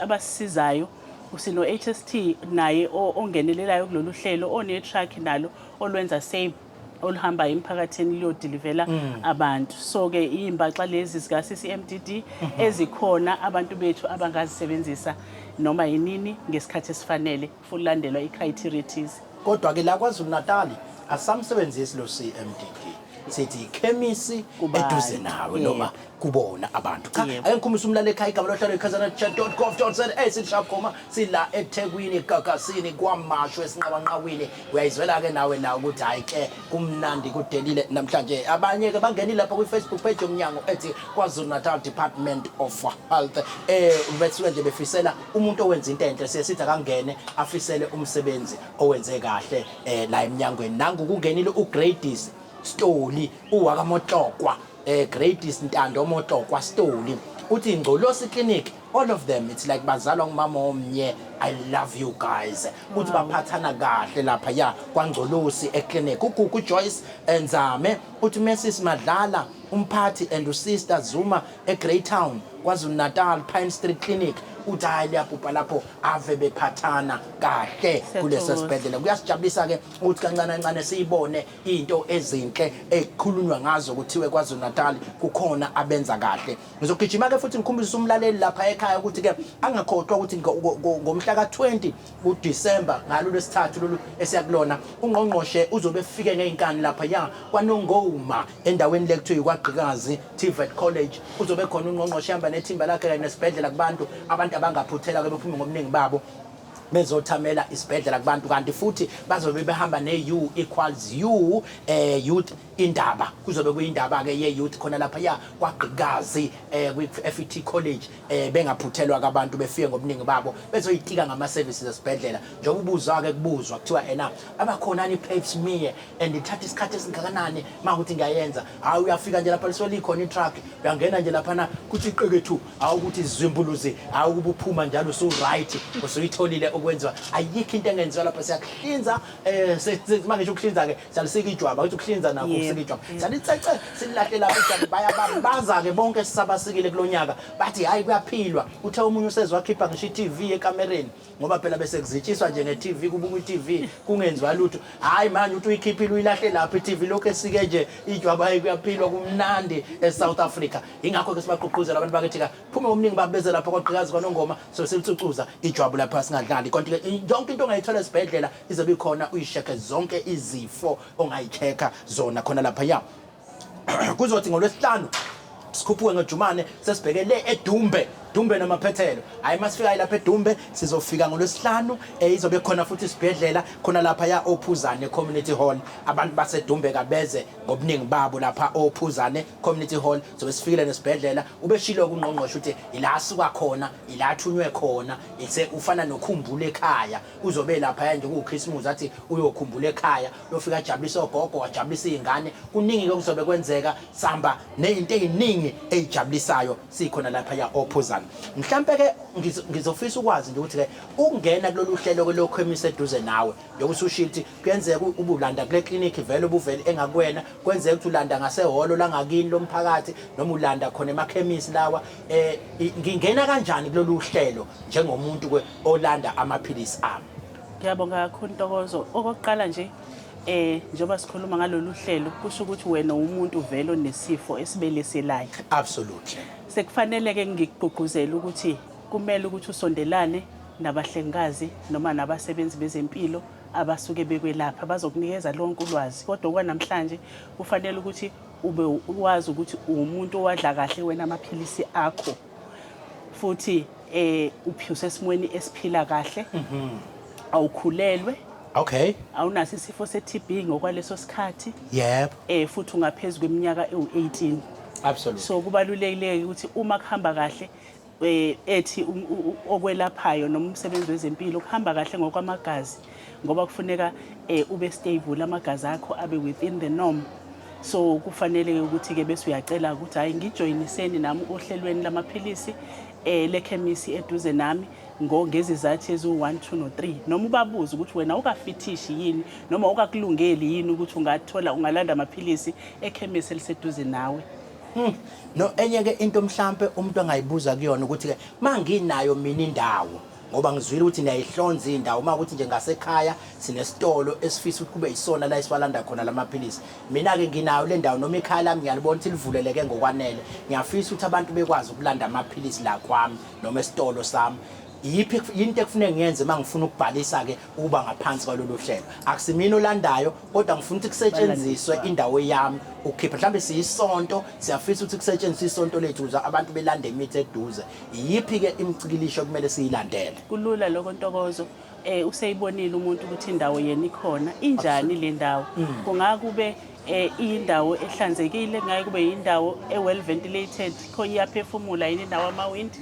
[SPEAKER 6] abasisizayo, sino HST naye ongenelelayo kulolu hlelo, one-truck nalo olwenza same, oluhamba emphakathini luyodilivela abantu. So ke iy'mbaxa lezi zika CCMDD ezikhona abantu bethu abangazisebenzisa noma yinini ngesikhathi esifanele, fulandelwa i-criteria ethize.
[SPEAKER 1] Kodwa ke la KwaZulu Natal asamsebenzisi lo CMDD. Sithi ikhemisi
[SPEAKER 6] Kubantu.
[SPEAKER 1] eduze nawe noma kubona abantu. Cha,
[SPEAKER 6] Yebo.
[SPEAKER 1] ake ngikhumuse umlalo ekhaya, igama lohlelo ikazanachat.gov.za, sithi sharp khoma sila eThekwini, Gagasini, kwaMashu, esinqabanqawini. Uyayizwela ke nawe la ukuthi hayi ke kumnandi, kudelile namhlanje. Abanye ke bangenile lapha kwi-Facebook page yomnyango ethi KwaZulu Natal Department of Health, besuke nje befisela umuntu owenza into enhle, siye sithi akangene afisele umsebenzi owenze kahle la eminyangweni. Nangu kungenile uGradis Stoli uwakaMotlokwa, Gradis Ntando Motlokwa Stoli, uthi Ngcolosi Clinic, all of them, it's like bazalwa ngumama omnye. I love you guys. Uthi baphathana kahle lapha ya kwaNgcolosi eclinic. UGugu Joyce Nzame uthi Mrs Madlala umphathi and uSister Zuma eGreytown, KwaZulu Natal, Pine Street Clinic. Uthi hayi, liyabhubha lapho, ave bephathana kahle kulesa
[SPEAKER 6] Siyathokoza.
[SPEAKER 1] sibhedlela. Kuyasijabulisa ke ukuthi kancane kancane siyibone into ezinhle ekukhulunywa ngazo, kuthiwe KwaZulu Natal kukhona abenza kahle. Ngizogijima ke futhi ngikhumbise umlaleli lapha ekhaya ukuthi ke angakhohlwa ukuthi ngomhla ka-20 kuDisemba, ngalo lwesithathu lolu esiyakulona, ungqongqoshe uzobe efike ngey'nkani lapha ya kwaNongoma, endaweni le kuthiwa iKwaGqikazi TVET College. Uzobe khona ungqongqoshe, ehamba nethimba lakhe kanye nesibhedlela kubantu. Abantu abangaphuthela ke, bephume ngobuningi babo bezothamela isibhedlela kubantu. Kanti futhi bazobe behamba ne-U equals U youth indaba. Kuzobe kuyindaba ke ye-youth khona lapha ya kwaGqikazi kwi-FET College. Bengaphuthelwa kabantu, befike ngobuningi babo bezoyitika ngama-services esibhedlela. Njengoba ubuzwa ke, kubuzwa kuthiwa ena abakhona i-pap smear and ithatha isikhathi esingakanani uma ukuthi ngiyayenza? Hayi, uyafika nje lapha, lisuke likhona i-truck, uyangena nje laphana, kuthi qekethu, hawu, ukuthi zwimbuluzi, hawu, kuba uphuma njalo usu-right, usuyitholile ukwenziwa. Ayikho into engenziwa lapha, siyakuhlinza. Uma ngisho ukuhlinza-ke, siyalisika ijwaba, ukuthi ukuhlinza nakho ukusika ijwaba, siyalitsece, sililahle lapho ijwabu. Bayababaza-ke bonke esisabasikile kulo nyaka, bathi hhayi, kuyaphilwa. Uthe omunye useze wakhipha ngisho i-TV ekamereni, ngoba phela bese kuzitshiswa nje nge-TV, kubukwa i-TV kungenziwa lutho. Hhayi, manje uthi uyikhiphile, uyilahle lapho i-TV, lokhu esike nje ijwabu. Hhayi, kuyaphilwa, kumnandi e-South Africa. Ingakho-ke sibagqugquzela abantu bakithi ka phume ngobuningi babo beze lapha kwaGqikazi kwaNongoma, so silitsucuza ijwabu lapha, singadlali. Kanti-ke yonke into ongayithola esibhedlela izobe ikhona, uyishekhe zonke izifo ongayi-check-a zona khona lapha ya. Kuzothi ngolwesihlanu sikhuphuke ngejumane, sesibheke le eDumbe, Dumbe namaphethelo. Hayi, masifika lapha eDumbe, sizofika ngolwesihlanu, izobe khona futhi isibhedlela khona lapha ya Ophuzane Community Hall. Abantu baseDumbe kabeze ngobuningi babo lapha Ophuzane Community Hall, sobe sifikile nesibhedlela. Ubeshilo kungqongqoshe ukuthi ila asuka khona, ila athunywe khona, ise ufana nokhumbula ekhaya. Uzobe lapha nje kuwuChristmas, athi uyokhumbula ekhaya, uyofika ajabulisa ogogo, wajabulisa izingane. Kuningi ke kuzobe kwenzeka, samba nezinto eziningi ezijabulisayo sikhona lapha ya Ophuzane. Mhlambe ke ngizofisa ukwazi nje ukuthi ke ukungena kulolu hlelo ke lokhemisi eduze nawe, njengoba usushilo ukuthi kuyenzeka ubulanda kule clinic vele ubuvele engakuwena, kwenzeka ukuthi ulanda ngasehholo langakini lomphakathi, noma ulanda khona emakhemisi lawa, ngingena kanjani kulolu hlelo njengomuntu ke olanda amaphilisi ami?
[SPEAKER 6] Ngiyabonga kakhulu, Ntokozo. Okokuqala nje, njengoba sikhuluma ngalolu hlelo, kusho ukuthi wena umuntu vele onesifo esibeleselayo. Sekufanele ke ngikugqugquzele ukuthi kumele ukuthi usondelane nabahlengikazi noma nabasebenzi bezempilo abasuke bekwelapha, bazokunikeza lonke ulwazi. Kodwa okwanamhlanje kufanele ukuthi ube wazi ukuthi uwumuntu owadla kahle wena amaphilisi akho, futhi uphi usesimweni esiphila kahle, awukhulelwe, awunaso isifo se-TB ngokwaleso sikhathi, futhi ungaphezulu kweminyaka ewu-18. So kubalulekile ukuthi uma kuhamba kahle, ethi okwelaphayo noma umsebenzi wezempilo kuhamba kahle ngokwamagazi, ngoba kufuneka ube stable, amagazi akho abe within the norm. So kufanele ukuthi ke bese uyacela ukuthi hayi, ngijoyiniseni nami ohlelweni lamaphilisi lekhemisi eduze nami ngezizathu eziwu-1, 2 no-3, noma ubabuze ukuthi wena ukafithishi yini noma ukakulungeli yini ukuthi ungathola, ungalanda amaphilisi ekhemisi eliseduze nawe.
[SPEAKER 1] No, enye ke into mhlambe umuntu angayibuza kuyona ukuthi ke manginayo mina indawo, ngoba ngizwile ukuthi niyayihlonza indawo, uma ukuthi nje ngasekhaya sinesitolo esifisa ukuthi kube yisona la esiwalanda khona lamaphilisi, mina ke nginayo le ndawo noma ikhaya lami ngiyalibona ukuthi livuleleke ngokwanele, ngiyafisa ukuthi abantu bekwazi ukulanda amaphilisi la kwami noma esitolo sami. Yiphi into ekufuneka ngiyenze uma ngifuna ukubhalisa ke ukuba ngaphansi kwalolu hlelo? Akusimina olandayo, kodwa ngifuna ukuthi kusetshenziswe indawo yami ukukhipha. Mhlawumbe siyisonto, siyafisa ukuthi kusetshenziswe isonto lethu ukuze abantu belande imithi eduze. Iyiphi ke imicikilisho okumele siyilandele?
[SPEAKER 6] Kulula lokho, Ntokozo. Useyibonile umuntu ukuthi indawo yena ikhona injani le ndawo. Kungakube indawo ehlanzekile, kungaye kube indawo e-well ventilated, kho iyaphefumula yini indawo, amawindi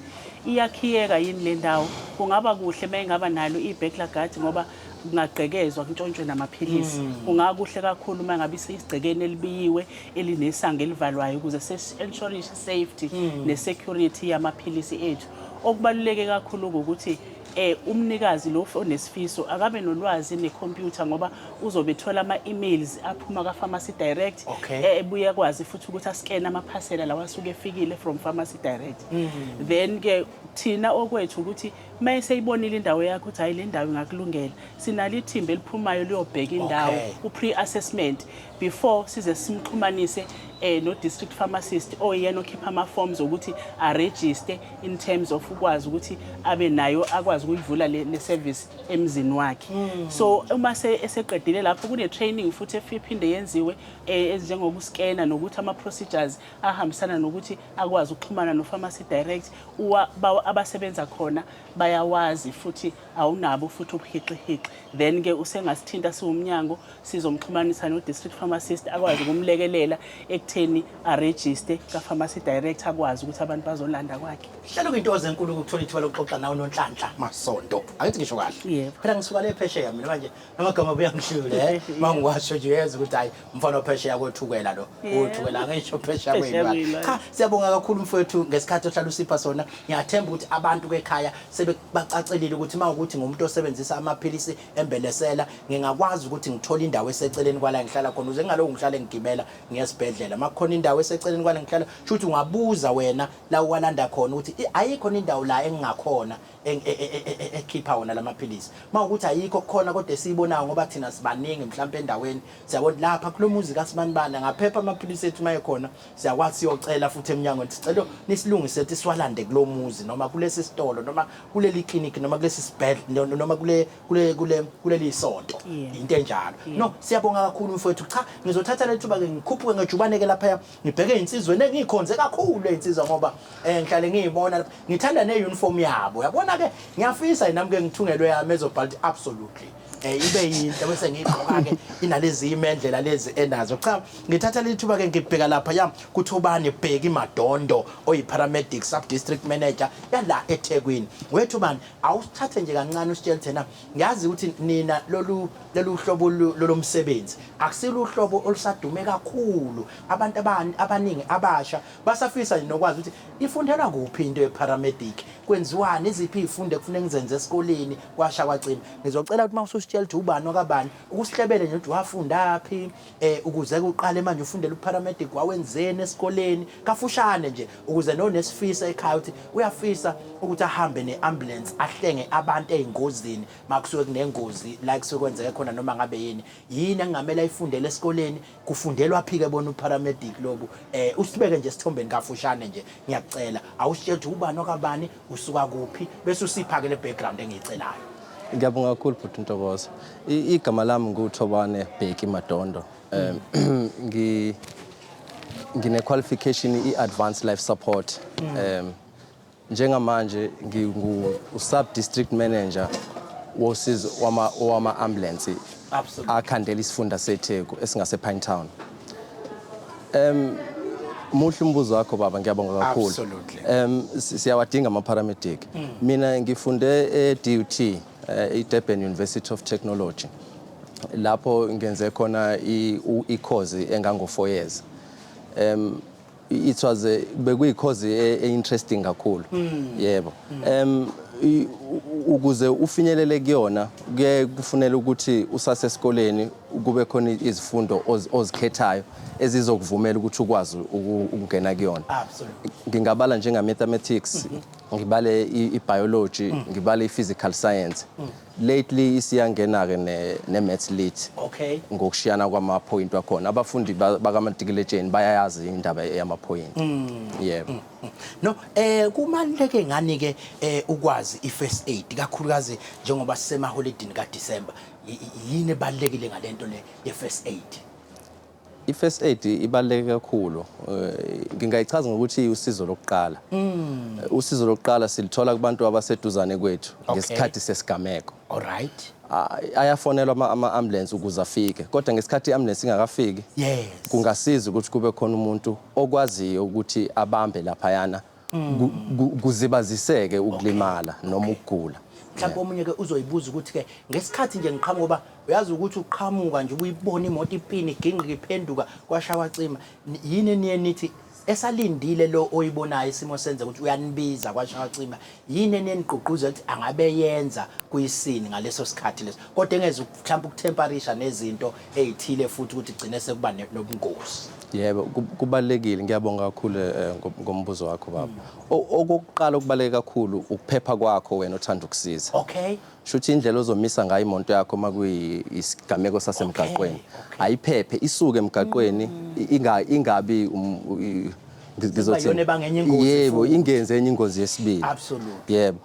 [SPEAKER 6] iyakhiyeka yini le ndawo. Kungaba kuhle uma ingaba nalo i-burglar guard, ngoba kungagqekezwa kuntshontshwe namaphilisi. Kungakuhle kakhulu uma ngabe isigcekeni elibiyiwe elinesango elivalwayo, ukuze si-ensure safety ne-security yamaphilisi ethu. Okubaluleke kakhulu ukuthi umnikazi lo onesifiso akabe nolwazi nekhompyutha, ngoba uzobe ethola ama-emails aphuma ka-Pharmacy Direct. Ebuye akwazi futhi ukuthi askene amaphasela lawa asuke efikile from Pharmacy Direct. Then ke thina okwethu ukuthi uma eseyibonile indawo yakho ukuthi hayi, le ndawo ingakulungela, sinalo ithimba eliphumayo liyobheka indawo, u-pre-assessment, before size simxhumanise no-district pharmacist oyena okhipha ama-forms ukuthi aregister in terms of ukwazi ukuthi abe nayo, akwazi ukuyivula le service emzini wakhe. So uma eseqedile lapho, kune-training futhi ephinde yenziwe, ezinjengokuskena nokuthi ama-procedures ahambisana nokuthi akwazi ukuxhumana no-Pharmacy Direct. Abasebenza khona bayawazi futhi awunabo futhi ubuhiqihiqi. Then ke usengasithinta siwumnyango, sizomxhumanisa no-district pharmacist akwazi ukumlekelela ekutheni aregister ka-Pharmacy Direct, akwazi ukuthi abantu bazolanda kwakhe.
[SPEAKER 1] Hlelo kuyintokozo enkulu ukuthola ithuba lokuxoxa nawe, Nonhlanhla Masondo. Akithi ngisho kahle?
[SPEAKER 6] Yebo.
[SPEAKER 1] Phela ngisuka le phesheya mina manje, amagama abuya ngihlule mangiwasho nje uyezwa ukuthi hayi, umfana ophesheya kothukela lo. Uthukela ngisho phesheya
[SPEAKER 6] Phesheya
[SPEAKER 1] kweyilwane.
[SPEAKER 6] kweyilwane.
[SPEAKER 1] Cha, siyabonga kakhulu mfowethu ngesikhathi ohlala usipha sona. Ngiyathemba ukuthi abantu ekhaya sebebacacelile ukuthi uma ukuthi ngumuntu osebenzisa amaphilisi embelesela, ngingakwazi ukuthi ngithole indawo eseceleni kwala ngihlala khona, ukuze ngingalokhu ngihlale ngigibela ngiyesibhedlela. Makukhona indawo eseceleni kwala ngihlala, shuthi ungabuza wena la uwalanda khona ukuthi ayikho indawo la engingakhona ekhipha wona lamaphilisi. Mawukuthi ayikho khona kodwa esiyibonayo, ngoba thina sibaningi mhlawumbe endaweni, siyabona lapha kulomuzi kaSibanibani ngaphepha amaphilisi ethu maye khona, siyakwazi siyocela futhi eminyangweni, sicela nisilungise ukuthi siwalande kulomuzi noma kulesi sitolo noma kuleli clinic noma kulesi sibhedlela noma kule kule kule kuleli sonto. Into enjalo. No, siyabonga kakhulu mfowethu. Cha, ngizothatha lethuba ke ngikhuphuke ngejubane ke lapha, ngibheke insizweni engikhonze kakhulu insizwa, ngoba ngihlale ngiyibona lapha, ngithanda ne-uniform yabo, yabona ke. Ngiyafisa nami ke ngithungelwe yami ezobhala ukuthi absolutely, ibe yinhle, bese ngiyigqoka ke inalezi imendlela lezi enazo. Cha, ngithatha lethuba ke ngibheka lapha ya kuThobani Bheki Madondo, oyi-paramedic sub district manager yala eThekwini. Wethubani, awusithathe nje kancane usitshele thina. Ngiyazi ukuthi nina lolu hlobo lolomsebenzi akusilo uhlobo olusadume kakhulu. Abantu abaningi abasha basafisa nje nokwazi ukuthi ifundelwa kuphi into ye-paramedic, kwenziwani, iziphi iy'fundo ekufuneka ngizenze esikoleni, kwasha kwacima. Ngizocela ukuthi uma ususitshela ukuthi ubani wakabani, ukusihlebele nje ukuthi wafundaphi, ukuze uqale manje ufundele uparamedic, wawenzeni esikoleni, kafushane nje, ukuze nonesifisa ekhaya ukuthi uyafisa ukuthi ahambe ne-ambulance ahlenge abantu ey'ngozini makusuke kunengozi la kusuke kwenzeke khona, noma ngabe yini yini engamele ayifundele esikoleni, kufundelwa phi-ke bona uparamedic lobu. Usibeke nje esithombeni kafushane nje, ngiyakucela. Awusitshela ukuthi ubani okabani, usuka kuphi, bese usipha-ke le background engiyicelayo.
[SPEAKER 5] Ngiyabonga kakhulu, bhuti Ntokozo. Igama lami nguThobane Bheki Madondo. Ngine qualification i-advanced life support. Njengamanje ngingu sub district manager wosizo wama ambulance akhandela isifunda seTheku esingase Pinetown. Muhle umbuzo wakho, baba, ngiyabonga kakhulu. Siyawadinga ama paramedic. Mina ngifunde e-DUT, i-Durban University of Technology. Lapho ngenze khona i-course engango 4 years. It was a bekuyi course e interesting kakhulu. Yebo.
[SPEAKER 7] Ukuze ufinyelele kuyona kuye kufunele ukuthi usasesikoleni kube khona izifundo ozikhethayo ezizokuvumela ukuthi ukwazi ukungena kuyona.
[SPEAKER 1] Absolutely.
[SPEAKER 7] Ngingabala njenga mathematics, ngibale i-biology, ngibale i-physical science. Lately isiyangena-ke ne-maths lit. Ngokushiyana kwama-point wakhona. Abafundi bakamatikuletsheni bayayazi indaba yama-point. Yebo.
[SPEAKER 1] No, kubaluleke ngani ke ukwazi i-first aid, kakhulukazi njengoba sisemaholidini kaDecember? Yini ebalulekile ngalento le ye-first aid?
[SPEAKER 7] I-first aid ibaluleke kakhulu. Ngingayichaza ngokuthi usizo lokuqala. Usizo lokuqala silithola kubantu abaseduzane kwethu ngesikhathi sesigameko.
[SPEAKER 1] All right.
[SPEAKER 7] Ayafonelwa ama-ambulance ukuze afike, kodwa ngesikhathi i-ambulance ingakafiki kungasiza ukuthi kube khona umuntu okwaziyo ukuthi abambe laphayana, kuzibaziseke ukulimala noma ukugula.
[SPEAKER 1] Mhlawumbe omunye ke uzoyibuza ukuthi ke ngesikhathi nje ngiqhamuka, ngoba uyazi ukuthi uqhamuka nje ubuyibona imoto ipini igingqika iphenduka kwasha kwacima, yini eniye nithi esalindile lo oyibonayo isimo senze ukuthi uyanibiza kwasha kwacima, yini enenigqugquza ukuthi angabe yenza kuyisini ngaleso sikhathi leso, kodwa engeze mhlawumbe ukutemperisha nezinto ezithile futhi ukuthi igcine sekuba nobungozi?
[SPEAKER 7] Yebo, kubalulekile. Ngiyabonga kakhulu ngombuzo wakho, baba. Okokuqala okubaluleke kakhulu ukuphepha kwakho wena othanda ukusiza. Shuthi indlela ozomisa ngayo imoto yakho uma kuyisigameko sasemgaqweni ayiphephe, isuke emgaqweni, ingabi ngizothi
[SPEAKER 1] iyona ebanga enye ingozi
[SPEAKER 7] Yebo,
[SPEAKER 1] futhi.
[SPEAKER 7] Ingenze enye ingozi yesibili. Yebo.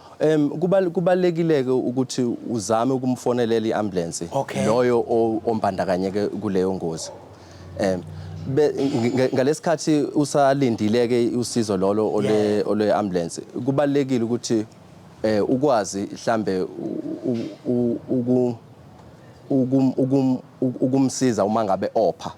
[SPEAKER 7] Kubalulekile ke ukuthi uzame ukumfonelela iambulance loyo ombandakanyeke kuleyo ngozi. Ngalesikhathi usalindile ke usizo lolo ole ambulance, kubalulekile ukuthi ukwazi mhlambe ukumsiza uma ngabe opha.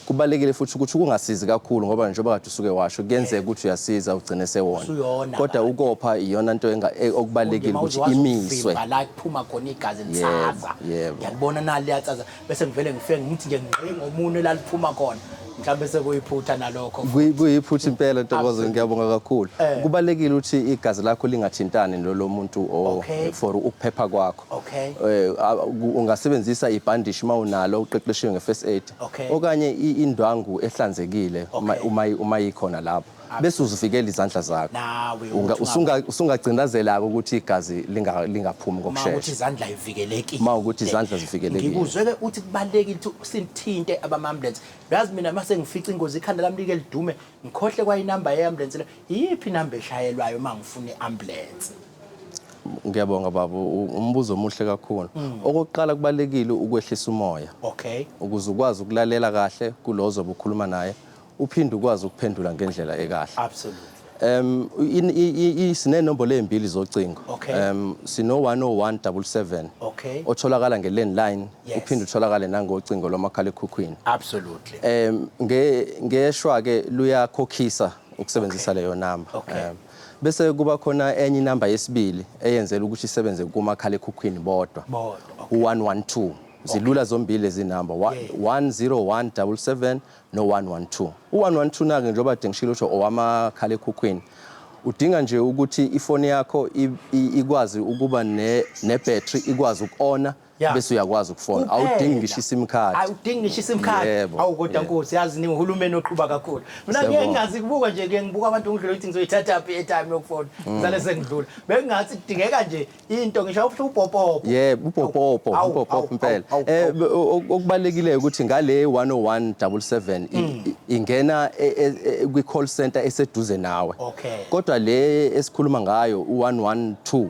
[SPEAKER 7] Kubalulekile futhi ukuthi kungasizi kakhulu, ngoba njengoba kade usuke washo kuyenzeka ukuthi uyasiza ugcine sewona.
[SPEAKER 1] Usuyona
[SPEAKER 7] Kodwa
[SPEAKER 1] kanti.
[SPEAKER 7] Ukopha iyona into okubalulekile
[SPEAKER 1] Uma
[SPEAKER 7] ukuthi
[SPEAKER 1] uzowazi
[SPEAKER 7] imiswe.
[SPEAKER 1] ukuvimba la kuphuma khona igazi lithaza.
[SPEAKER 7] Yebo.
[SPEAKER 1] Ngiyalibona nali liyathaza bese ngivele ngifike ngithi nje ngqi ngomunwe la liphuma khona. Mhlawumbe sekuyiphutha nalokho.
[SPEAKER 7] Kuyiphutha impela, Ntokozo, ngiyabonga kakhulu. Kubalulekile ukuthi igazi lakho lingathintani nalo muntu for ukuphepha kwakho. Ungasebenzisa ibhandishi uma unalo uqeqeshiwe nge-first aid. Okanye indwangu ehlanzekile uma ikhona lapho. Bese uzivikela izandla zakho.
[SPEAKER 1] Nawe ukuthi
[SPEAKER 7] Usungagcinazela ukuthi igazi lingaphumi
[SPEAKER 1] Uma
[SPEAKER 7] ngokushesha.
[SPEAKER 1] ukuthi izandla zivikelekile.
[SPEAKER 7] Uma ukuthi izandla zivikelekile.
[SPEAKER 1] Ngikuzwe ke uthi kubalulekile ukuthi sithinte abama-ambulance. Uyazi mina mase ngifica ingozi ikhanda lami like lidume, ngikhohle kwa inamba ye-ambulance le. Iyiphi inamba eshayelwayo uma ngifuna i-ambulance?
[SPEAKER 7] Ngiyabonga baba, umbuzo omuhle kakhulu. Okokuqala kubalulekile ukwehlisa umoya. Ukuze ukwazi ukulalela kahle kulo ozobe ukhuluma naye, uphinde ukwazi ukuphendula ngendlela ekahle. Sinenombolo ezimbili zocingo. Sino one oh one double seven. Otholakala nge-landline, uphinde utholakale nangocingo lwamakhalekhukhwini. Ngeshwa ke luyakhokhisa ukusebenzisa leyo namba. Bese kuba khona enye inamba yesibili eyenzela ukuthi isebenze kumakhalekhukhwini bodwa.
[SPEAKER 1] Bodwa, okay.
[SPEAKER 7] U112. Zilula zombili lezi namba, one zero one double seven no 112. U112 nake njengoba kade ngishilo ukuthi owamakhalekhukhwini. Udinga nje ukuthi ifoni yakho ikwazi ukuba ne-battery, ikwazi uku-ona, bese uyakwazi ukufona.
[SPEAKER 1] Kuphela.
[SPEAKER 7] Awudingi ngisho iSIM card.
[SPEAKER 1] Awudingi ngisho iSIM card. Awu kodwa Nkosi, yazi ni uhulumeni oqhuba kakhulu. Mina ngeke
[SPEAKER 7] Siyabonga.
[SPEAKER 1] ngingazi kubuka nje, ke ngibuka abantu ngidlula ukuthi ngizoyithatha phi i-airtime yokufona. Ngizale sengidlula. Bengingathi kudingeka nje into ngisho ukuthi upopopo.
[SPEAKER 7] Yebo, upopopo, upopopo impela. Okubalekile ukuthi ngale one oh one double seven ingena kwi-call center eseduze nawe. Kodwa le esikhuluma ngayo u112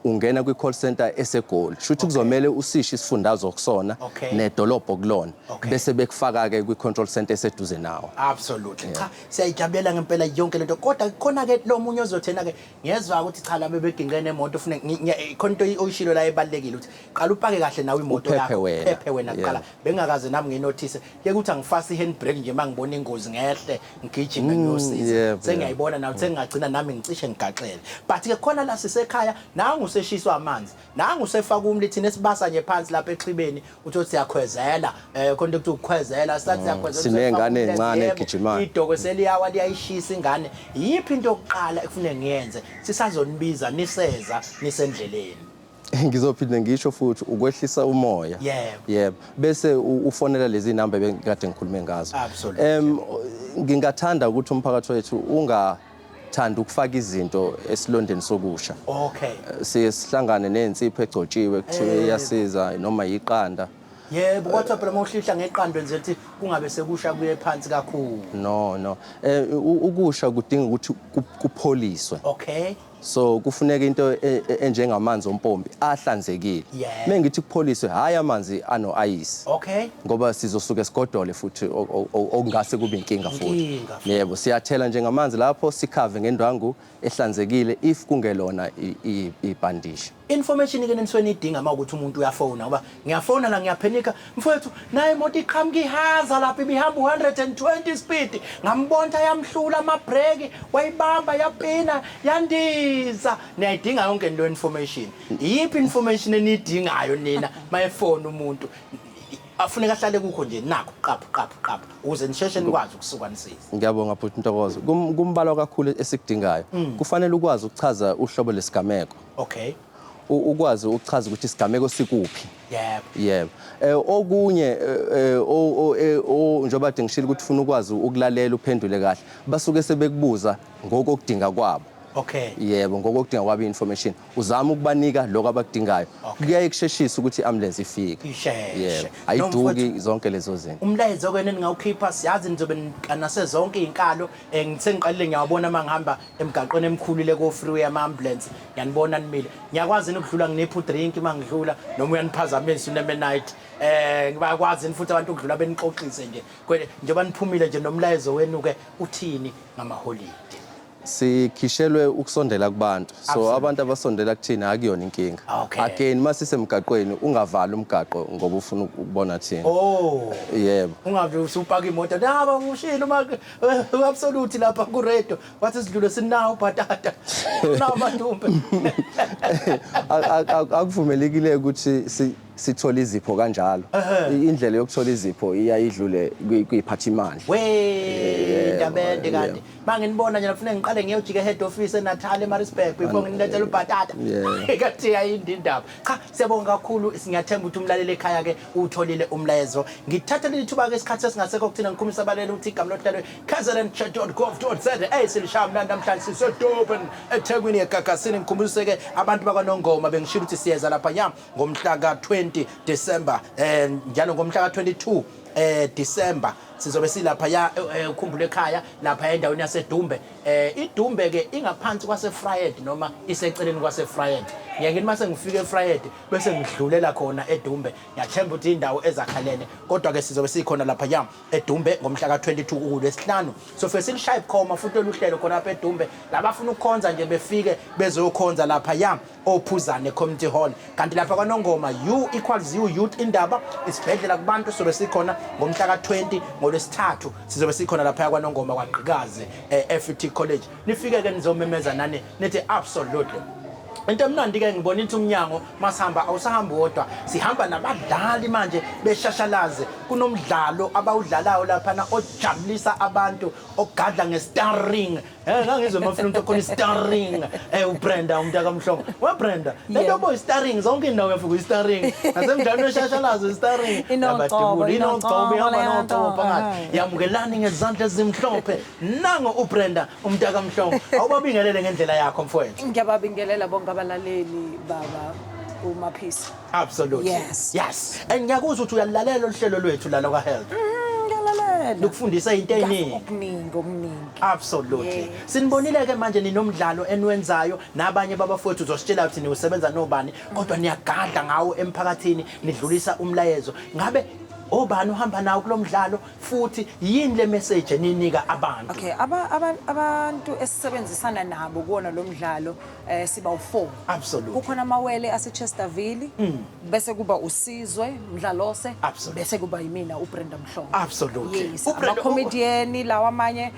[SPEAKER 7] ungena kwi-call center eseGoli. Shuthi kuzomele usishe isifundazwe kusona nedolobho kulona. Bese bekufaka ke kwi-control center eseduze nawe.
[SPEAKER 1] Absolutely. Cha, siyayijabulela ngempela yonke lento. Kodwa khona ke lo munye ozothena ke ngiyezwa ukuthi cha laba beginqe nemoto ufune khona into oyishilo la ebalekile ukuthi qala upake kahle nawe imoto
[SPEAKER 7] Uphephe
[SPEAKER 1] yakho.
[SPEAKER 7] wena.
[SPEAKER 1] Uphephe wena kuqala. Bengakaze nami nginothise. Ke ukuthi angifasi i-handbrake nje mangibona ingozi ngehle ngigijime ngiyosiza. Sengiyayibona nawe sengingagcina nami ngicishe ngigaxele. But ke khona la sisekhaya Nangu useshiswa amanzi, nangu usefaka umli, thina esibasa nje phansi lapha exhibeni uthi siyakhwezela, khona ukuthi ukukhwezela sathi siyakhwezela.
[SPEAKER 7] Siney'ngane ey'ncane egijimayo.
[SPEAKER 1] Idoko seliyawa liyayishisa ingane. Yiphi into yokuqala ekufuneka ngiyenze sisazonibiza niseza nisendleleni?
[SPEAKER 7] Ngizophinde ngisho futhi ukwehlisa umoya. Yebo. Bese ufonela lezi namba ebengikade ngikhulume ngazo. Ngingathanda ukuthi umphakathi wethu ungathanda ukufaka izinto esilondeni sokusha.
[SPEAKER 1] Okay.
[SPEAKER 7] Siye sihlangane nensipho egcotshiwe kuthiwe iyasiza noma iqanda.
[SPEAKER 1] Yebo, kodwa phela mawuhlihla ngeqanda wenze ukuthi kungabe sekusha kuye phansi kakhulu.
[SPEAKER 7] No. Ukusha kudinga ukuthi kupholiswe.
[SPEAKER 1] Okay.
[SPEAKER 7] So kufuneka into enjengamanzi ompompi ahlanzekile. Mengithi kupholiswe hayi amanzi ano ice.
[SPEAKER 1] Okay.
[SPEAKER 7] Ngoba sizosuke sigodole futhi okungase kube inkinga futhi. Yebo, siyathela njengamanzi lapho sikhave ngendwangu ehlanzekile if kungelona ibhandishi.
[SPEAKER 1] Information ke nisuke nidinga mawukuthi umuntu uyafona, ngoba ngiyafona la ngiyaphenika mfowethu, naye imoto iqhamuka ihaza lapha ibihamba 120 speed, ngambona yamhlula amabhreki, wayibamba yapina yandiza. Niyayidinga yonke le information. Iyiphi information enidingayo nina mayefona umuntu? Afuneka ahlale kukho nje nakho qaphu qaphu qaphu ukuze nisheshe nikwazi ukusuka nisize.
[SPEAKER 7] Ngiyabonga bhuti Ntokozo. Kumbalwa kakhulu esikudingayo. Kufanele ukwazi ukuchaza uhlobo lesigameko.
[SPEAKER 1] Okay.
[SPEAKER 7] Ukwazi ukuchaza ukuthi isigameko sikuphi.
[SPEAKER 1] Yebo.
[SPEAKER 7] Yebo. Okunye njengoba ngishilo ukuthi ufuna ukwazi ukulalela uphendule kahle, basuke sebekubuza ngokokudinga kwabo.
[SPEAKER 1] Okay.
[SPEAKER 7] Yebo, ngokokudinga kwabo information. Uzama ukubanika lokho abakudingayo. Kuyaye kusheshisa ukuthi ambulance ifike.
[SPEAKER 1] Isheshe.
[SPEAKER 7] Yebo. Ayiduki zonke lezo zinto.
[SPEAKER 1] Umlayezo ke ningawukhipha siyazi nizobe nikanase zonke izinkalo. Ngisengiqalile ngiyawabona mangihamba emgaqweni emkhulu le ko freeway ama ambulance. Ngiyanibona nimile. Ngiyakwazi ukudlula nginipha udrink mangidlula noma uyaniphazamisa uneme night. Ngiyakwazi futhi abantu ukudlula benixoxise nje. Njengoba niphumile nje nomlayezo wenu ke uthini ngamaholide?
[SPEAKER 7] Sikhishelwe ukusondela kubantu. So abantu abasondela kuthina akuyona inkinga. Again masisemgaqweni ungavala umgaqo ngoba ufuna ukubona thina.
[SPEAKER 1] Oh.
[SPEAKER 7] Yebo.
[SPEAKER 1] Ungabe usupaka imoto. Naba ushilo uma absolute lapha ku radio. Wathi sidlule sinawo bhatata. Nawo madumbe.
[SPEAKER 7] Akuvumelekile ukuthi sithola izipho kanjalo. Indlela yokuthola izipho iyayidlule kuyiphathimandla.
[SPEAKER 1] We ndabende kanti. Manginibona nje ngifuna ngiqale ngiyojika head office eNatal eMaritzburg before nginilethele ubhatata. Kanti ayindi indaba. Cha, siyabonga kakhulu, singiyathemba ukuthi umlaleli ekhaya ke utholile umlayezo. Ngithatha leli thuba ke isikhathi esingasekho kuthina ngikhulumisa abaleli ukuthi igama lohlelo kzn.gov.za silishaya mnandi namhlanje siseDurban eThekwini eGagasini. Ngikhumbulise ke abantu bakwaNongoma bengishilo ukuthi siyeza lapha nya ngomhla ka-20 December, njalo ngomhla ka-22 December sizobe silapha ya ukhumbule ekhaya lapha endaweni yaseDumbe. iDumbe ke ingaphansi kwaseFryed noma iseceleni kwaseFryed. Ngiye ngithi mase ngifike eFryed bese ngidlulela khona eDumbe. Ngiyathemba ukuthi indawo ezakhalene, kodwa ke sizobe sikhona lapha ya eDumbe ngomhla ka-22 kuLwesihlanu. So fike silishaye bukhoma futhi oluhlelo khona lapha eDumbe. Labafuna ukukhonza nje befike bezokhonza lapha ya ophuzane Community Hall. Kanti lapha kwaNongoma U equals U Youth Indaba isibhedlela kubantu sobe sikhona ngomhla ka-20 ngoLwesithathu sizobe sikhona lapha kwaNongoma kwaGqikazi FET College. Nifike ke nizomemeza nani nithi absolutely. Into emnandi ke ngibona ithi umnyango masihamba awusahambi wodwa, sihamba nabadlali manje beshashalaze. Kunomdlalo abawudlalayo lapha na ojabulisa abantu ogadla nge-starring. Ngangizwe amafilimu ukuthi khona i-starring. uBrenda umuntu akamhlongo. We Brenda, lento boy starring zonke indawo uyafika i-starring. Nasemdlalweni weshashalazo i-starring.
[SPEAKER 8] Inogcobo,
[SPEAKER 1] inogcobo ihamba
[SPEAKER 8] leyo
[SPEAKER 1] nogcobo
[SPEAKER 8] nto.
[SPEAKER 1] phakathi. Yamukelani ngezandla ezimhlophe. Nango uBrenda umuntu akamhlongo. Awubabingelele ngendlela yakho mfowethu.
[SPEAKER 8] Ngiyababingelela bonke abalaleli baba uMaphisa.
[SPEAKER 1] Absolutely.
[SPEAKER 8] Yes.
[SPEAKER 1] Yes. And ngiyakuzwa ukuthi uyalalela uhlelo lwethu la kwa health.
[SPEAKER 8] Ngiyalalela.
[SPEAKER 1] Lokufundisa into eziningi.
[SPEAKER 8] Okuningi, okuningi.
[SPEAKER 1] Absolutely.
[SPEAKER 8] Yes.
[SPEAKER 1] Sinibonile ke manje ninomdlalo eniwenzayo nabanye babafowethu uzositshela ukuthi niusebenza nobani, kodwa niyagadla ngawo emphakathini nidlulisa umlayezo. Ngabe Obani uhamba nawo kulo mdlalo futhi yini le message eninika abantu?
[SPEAKER 8] Okay, abantu esisebenzisana nabo kuwona lo mdlalo siba u4.
[SPEAKER 1] Absolutely.
[SPEAKER 8] Kukhona amawele aseChesterville, bese kuba uSizwe Mdlalose, bese kuba yimina uBrenda Mhlongo.
[SPEAKER 1] Absolutely.
[SPEAKER 8] Yes, ama-comedian lawa amanye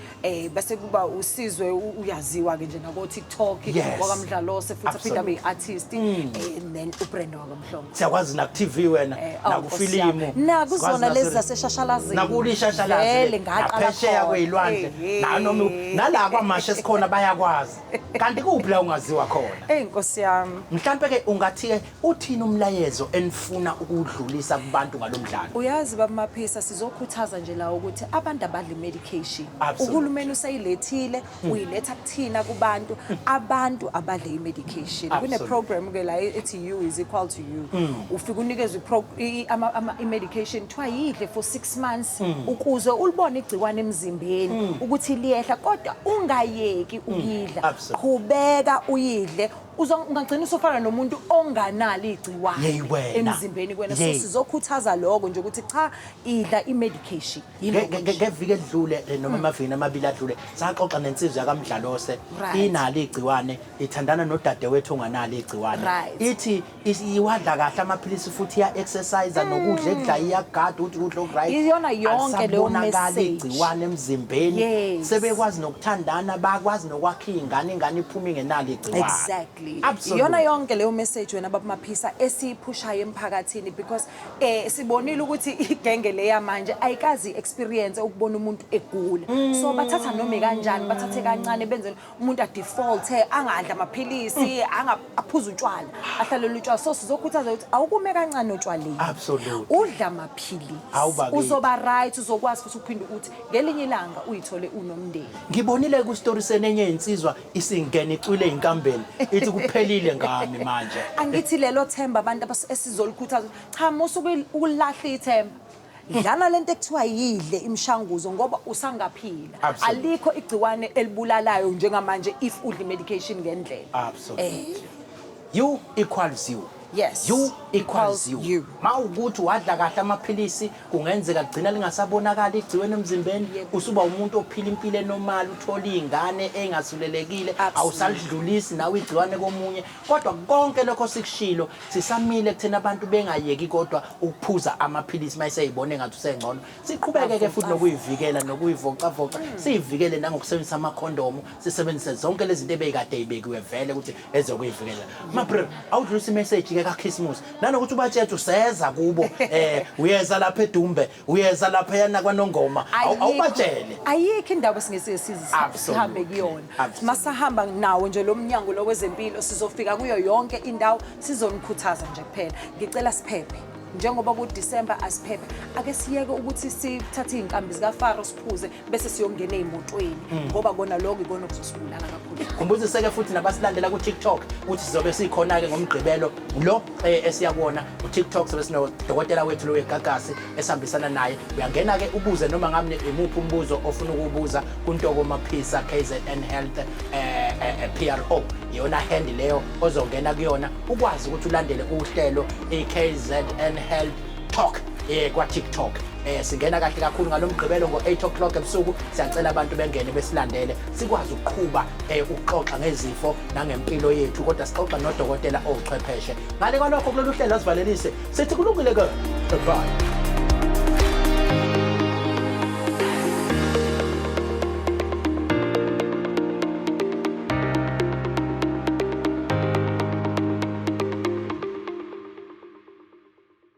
[SPEAKER 8] bese kuba uSizwe uyaziwa ke nje nako TikTok wakaMdlalose futhi aphinde abe yi-artist and then uBrenda wakaMhlongo.
[SPEAKER 1] Siyakwazi naku TV wena nakufilimu.
[SPEAKER 8] Nakuzona lezi zaseshashalazini.
[SPEAKER 1] Nakulishashalazi. Naphesheya kwezilwandle. Nanoma nala kwaMashu esikhona bayakwazi. Kanti kuphi la ungaziwa khona?
[SPEAKER 8] Ey Nkosi yami.
[SPEAKER 1] Mhlambe ke ungathi ke uthini umlayezo enifuna ukudlulisa kubantu ngalomdlalo?
[SPEAKER 8] Uyazi baba Maphisa sizokhuthaza nje la ukuthi abantu abadle medication. Uhulumeni useyilethile, uyiletha kuthina kubantu, abantu abadle imedication. Kune program ke la ethi U is equal to U. Ufika unikezwe i-medication kuthiwa yidle for 6 months ukuze ulibone igciwane emzimbeni ukuthi liyehla, kodwa ungayeki ukuyidla. Qhubeka uyidle, ungagcina usufana nomuntu onganalo igciwane emzimbeni kwena. So sizokhuthaza lokho nje ukuthi cha, idla i-medication.
[SPEAKER 1] Ngeviki edlule noma amaviki amabili adlule saxoxa nensizwa yakaMdlalose, inalo igciwane, ithandana nodadewethu onganalo igciwane. Ithi iwadla kahle amaphilisi futhi iya exercise nokudla ekudla iyagada ukuthi ukudla okuright.
[SPEAKER 8] Iyona yonke leyo message
[SPEAKER 1] igciwane emzimbeni, sebekwazi nokuthandana, bakwazi nokwakha ingane, ingane iphuma ingenalo igciwane.
[SPEAKER 8] Exactly. Iyona yonke leyo message wena baba Maphisa esiyiphushayo emphakathini, because sibonile ukuthi igenge leya manje ayikazi experience ukubona umuntu egula. So bathatha noma kanjani, bathathe kancane benze umuntu adefault, angadla amaphilisi, angaphuza utshwala, ahlalele utshwala. So sizokhuthaza ukuthi awukume kancane otshwaleni.
[SPEAKER 1] Absolutely.
[SPEAKER 8] Udla amaphilisi. Uzoba right, uzokwazi futhi uphinda ukuthi ngelinye ilanga uyithole unomndeni.
[SPEAKER 1] Ngibonile ku story senenye insizwa isingena icwile inkambeni, ithi kuphelile ngami manje.
[SPEAKER 8] Angithi lelo themba abantu esizolikhuthaza, cha musu ukulahla ithemba. Dlana lento ekuthiwa yidle imishanguzo ngoba usangaphila. Alikho igciwane elibulalayo njengamanje if udla medication ngendlela.
[SPEAKER 1] Absolutely. You equals you.
[SPEAKER 8] Yes.
[SPEAKER 1] You equals you. Mawukuthi wadla kahle amaphilisi kungenzeka kugcina lingasabonakala igciwane emzimbeni, usuba umuntu ophila impilo enormal, uthola izingane engasulelekile, awusalidlulisi nawe igciwane komunye. Kodwa konke lokho sikushilo sisamile kuthena abantu bengayeki kodwa ukuphuza amaphilisi mayiseyibone ngathi usengcono. Siqhubeke ke futhi nokuyivikela nokuyivocavoca, siyivikele nangokusebenzisa amakhondomu, sisebenzise zonke lezi zinto ebeyikade ibekiwe vele ukuthi ezokuyivikela. Mabre, awudlulisa imessage ke kaChristmas nanokuthi ubatshela useza kubo, uyeza lapha eDumbe, uyeza lapha yana kwaNongoma, awubatshele.
[SPEAKER 8] Ayikho indawo sihambe kuyona. Masahamba nawo nje lo mnyango lo wezempilo sizofika kuyo yonke indawo, sizonikhuthaza nje kuphela. Ngicela siphephe. Njengoba kuDisemba asiphephe, ake siyeke ukuthi sithathe izinkambi zikaFaro siphuze bese siyongena ezimotweni, ngoba kona lokho ikona okuzosibulala kakhulu.
[SPEAKER 1] Khumbuziseke futhi nabasilandela ku TikTok ukuthi sizobe sikhona ke ngomgqibelo lo esiya kuwona ku TikTok, sobe sinodokotela wethu lo weGagasi esihambisana naye. Uyangena ke ubuze noma ngamne imuphi umbuzo ofuna ukubuza kuNtoko Maphisa KZN Health PRO, iyona hand leyo ozongena kuyona ukwazi ukuthi ulandele uhlelo iKZN Health Talk kwa TikTok. Singena kahle kakhulu ngalomgqibelo ngo-8 o'clock ebusuku. Siyacela abantu bengene besilandele sikwazi ukuqhuba ukuxoxa ngezifo nangempilo yethu, kodwa sixoxa nodokotela ochwepheshe. Ngale kwalokho kulolu hlelo asivalelise sithi kulungile ke. Goodbye.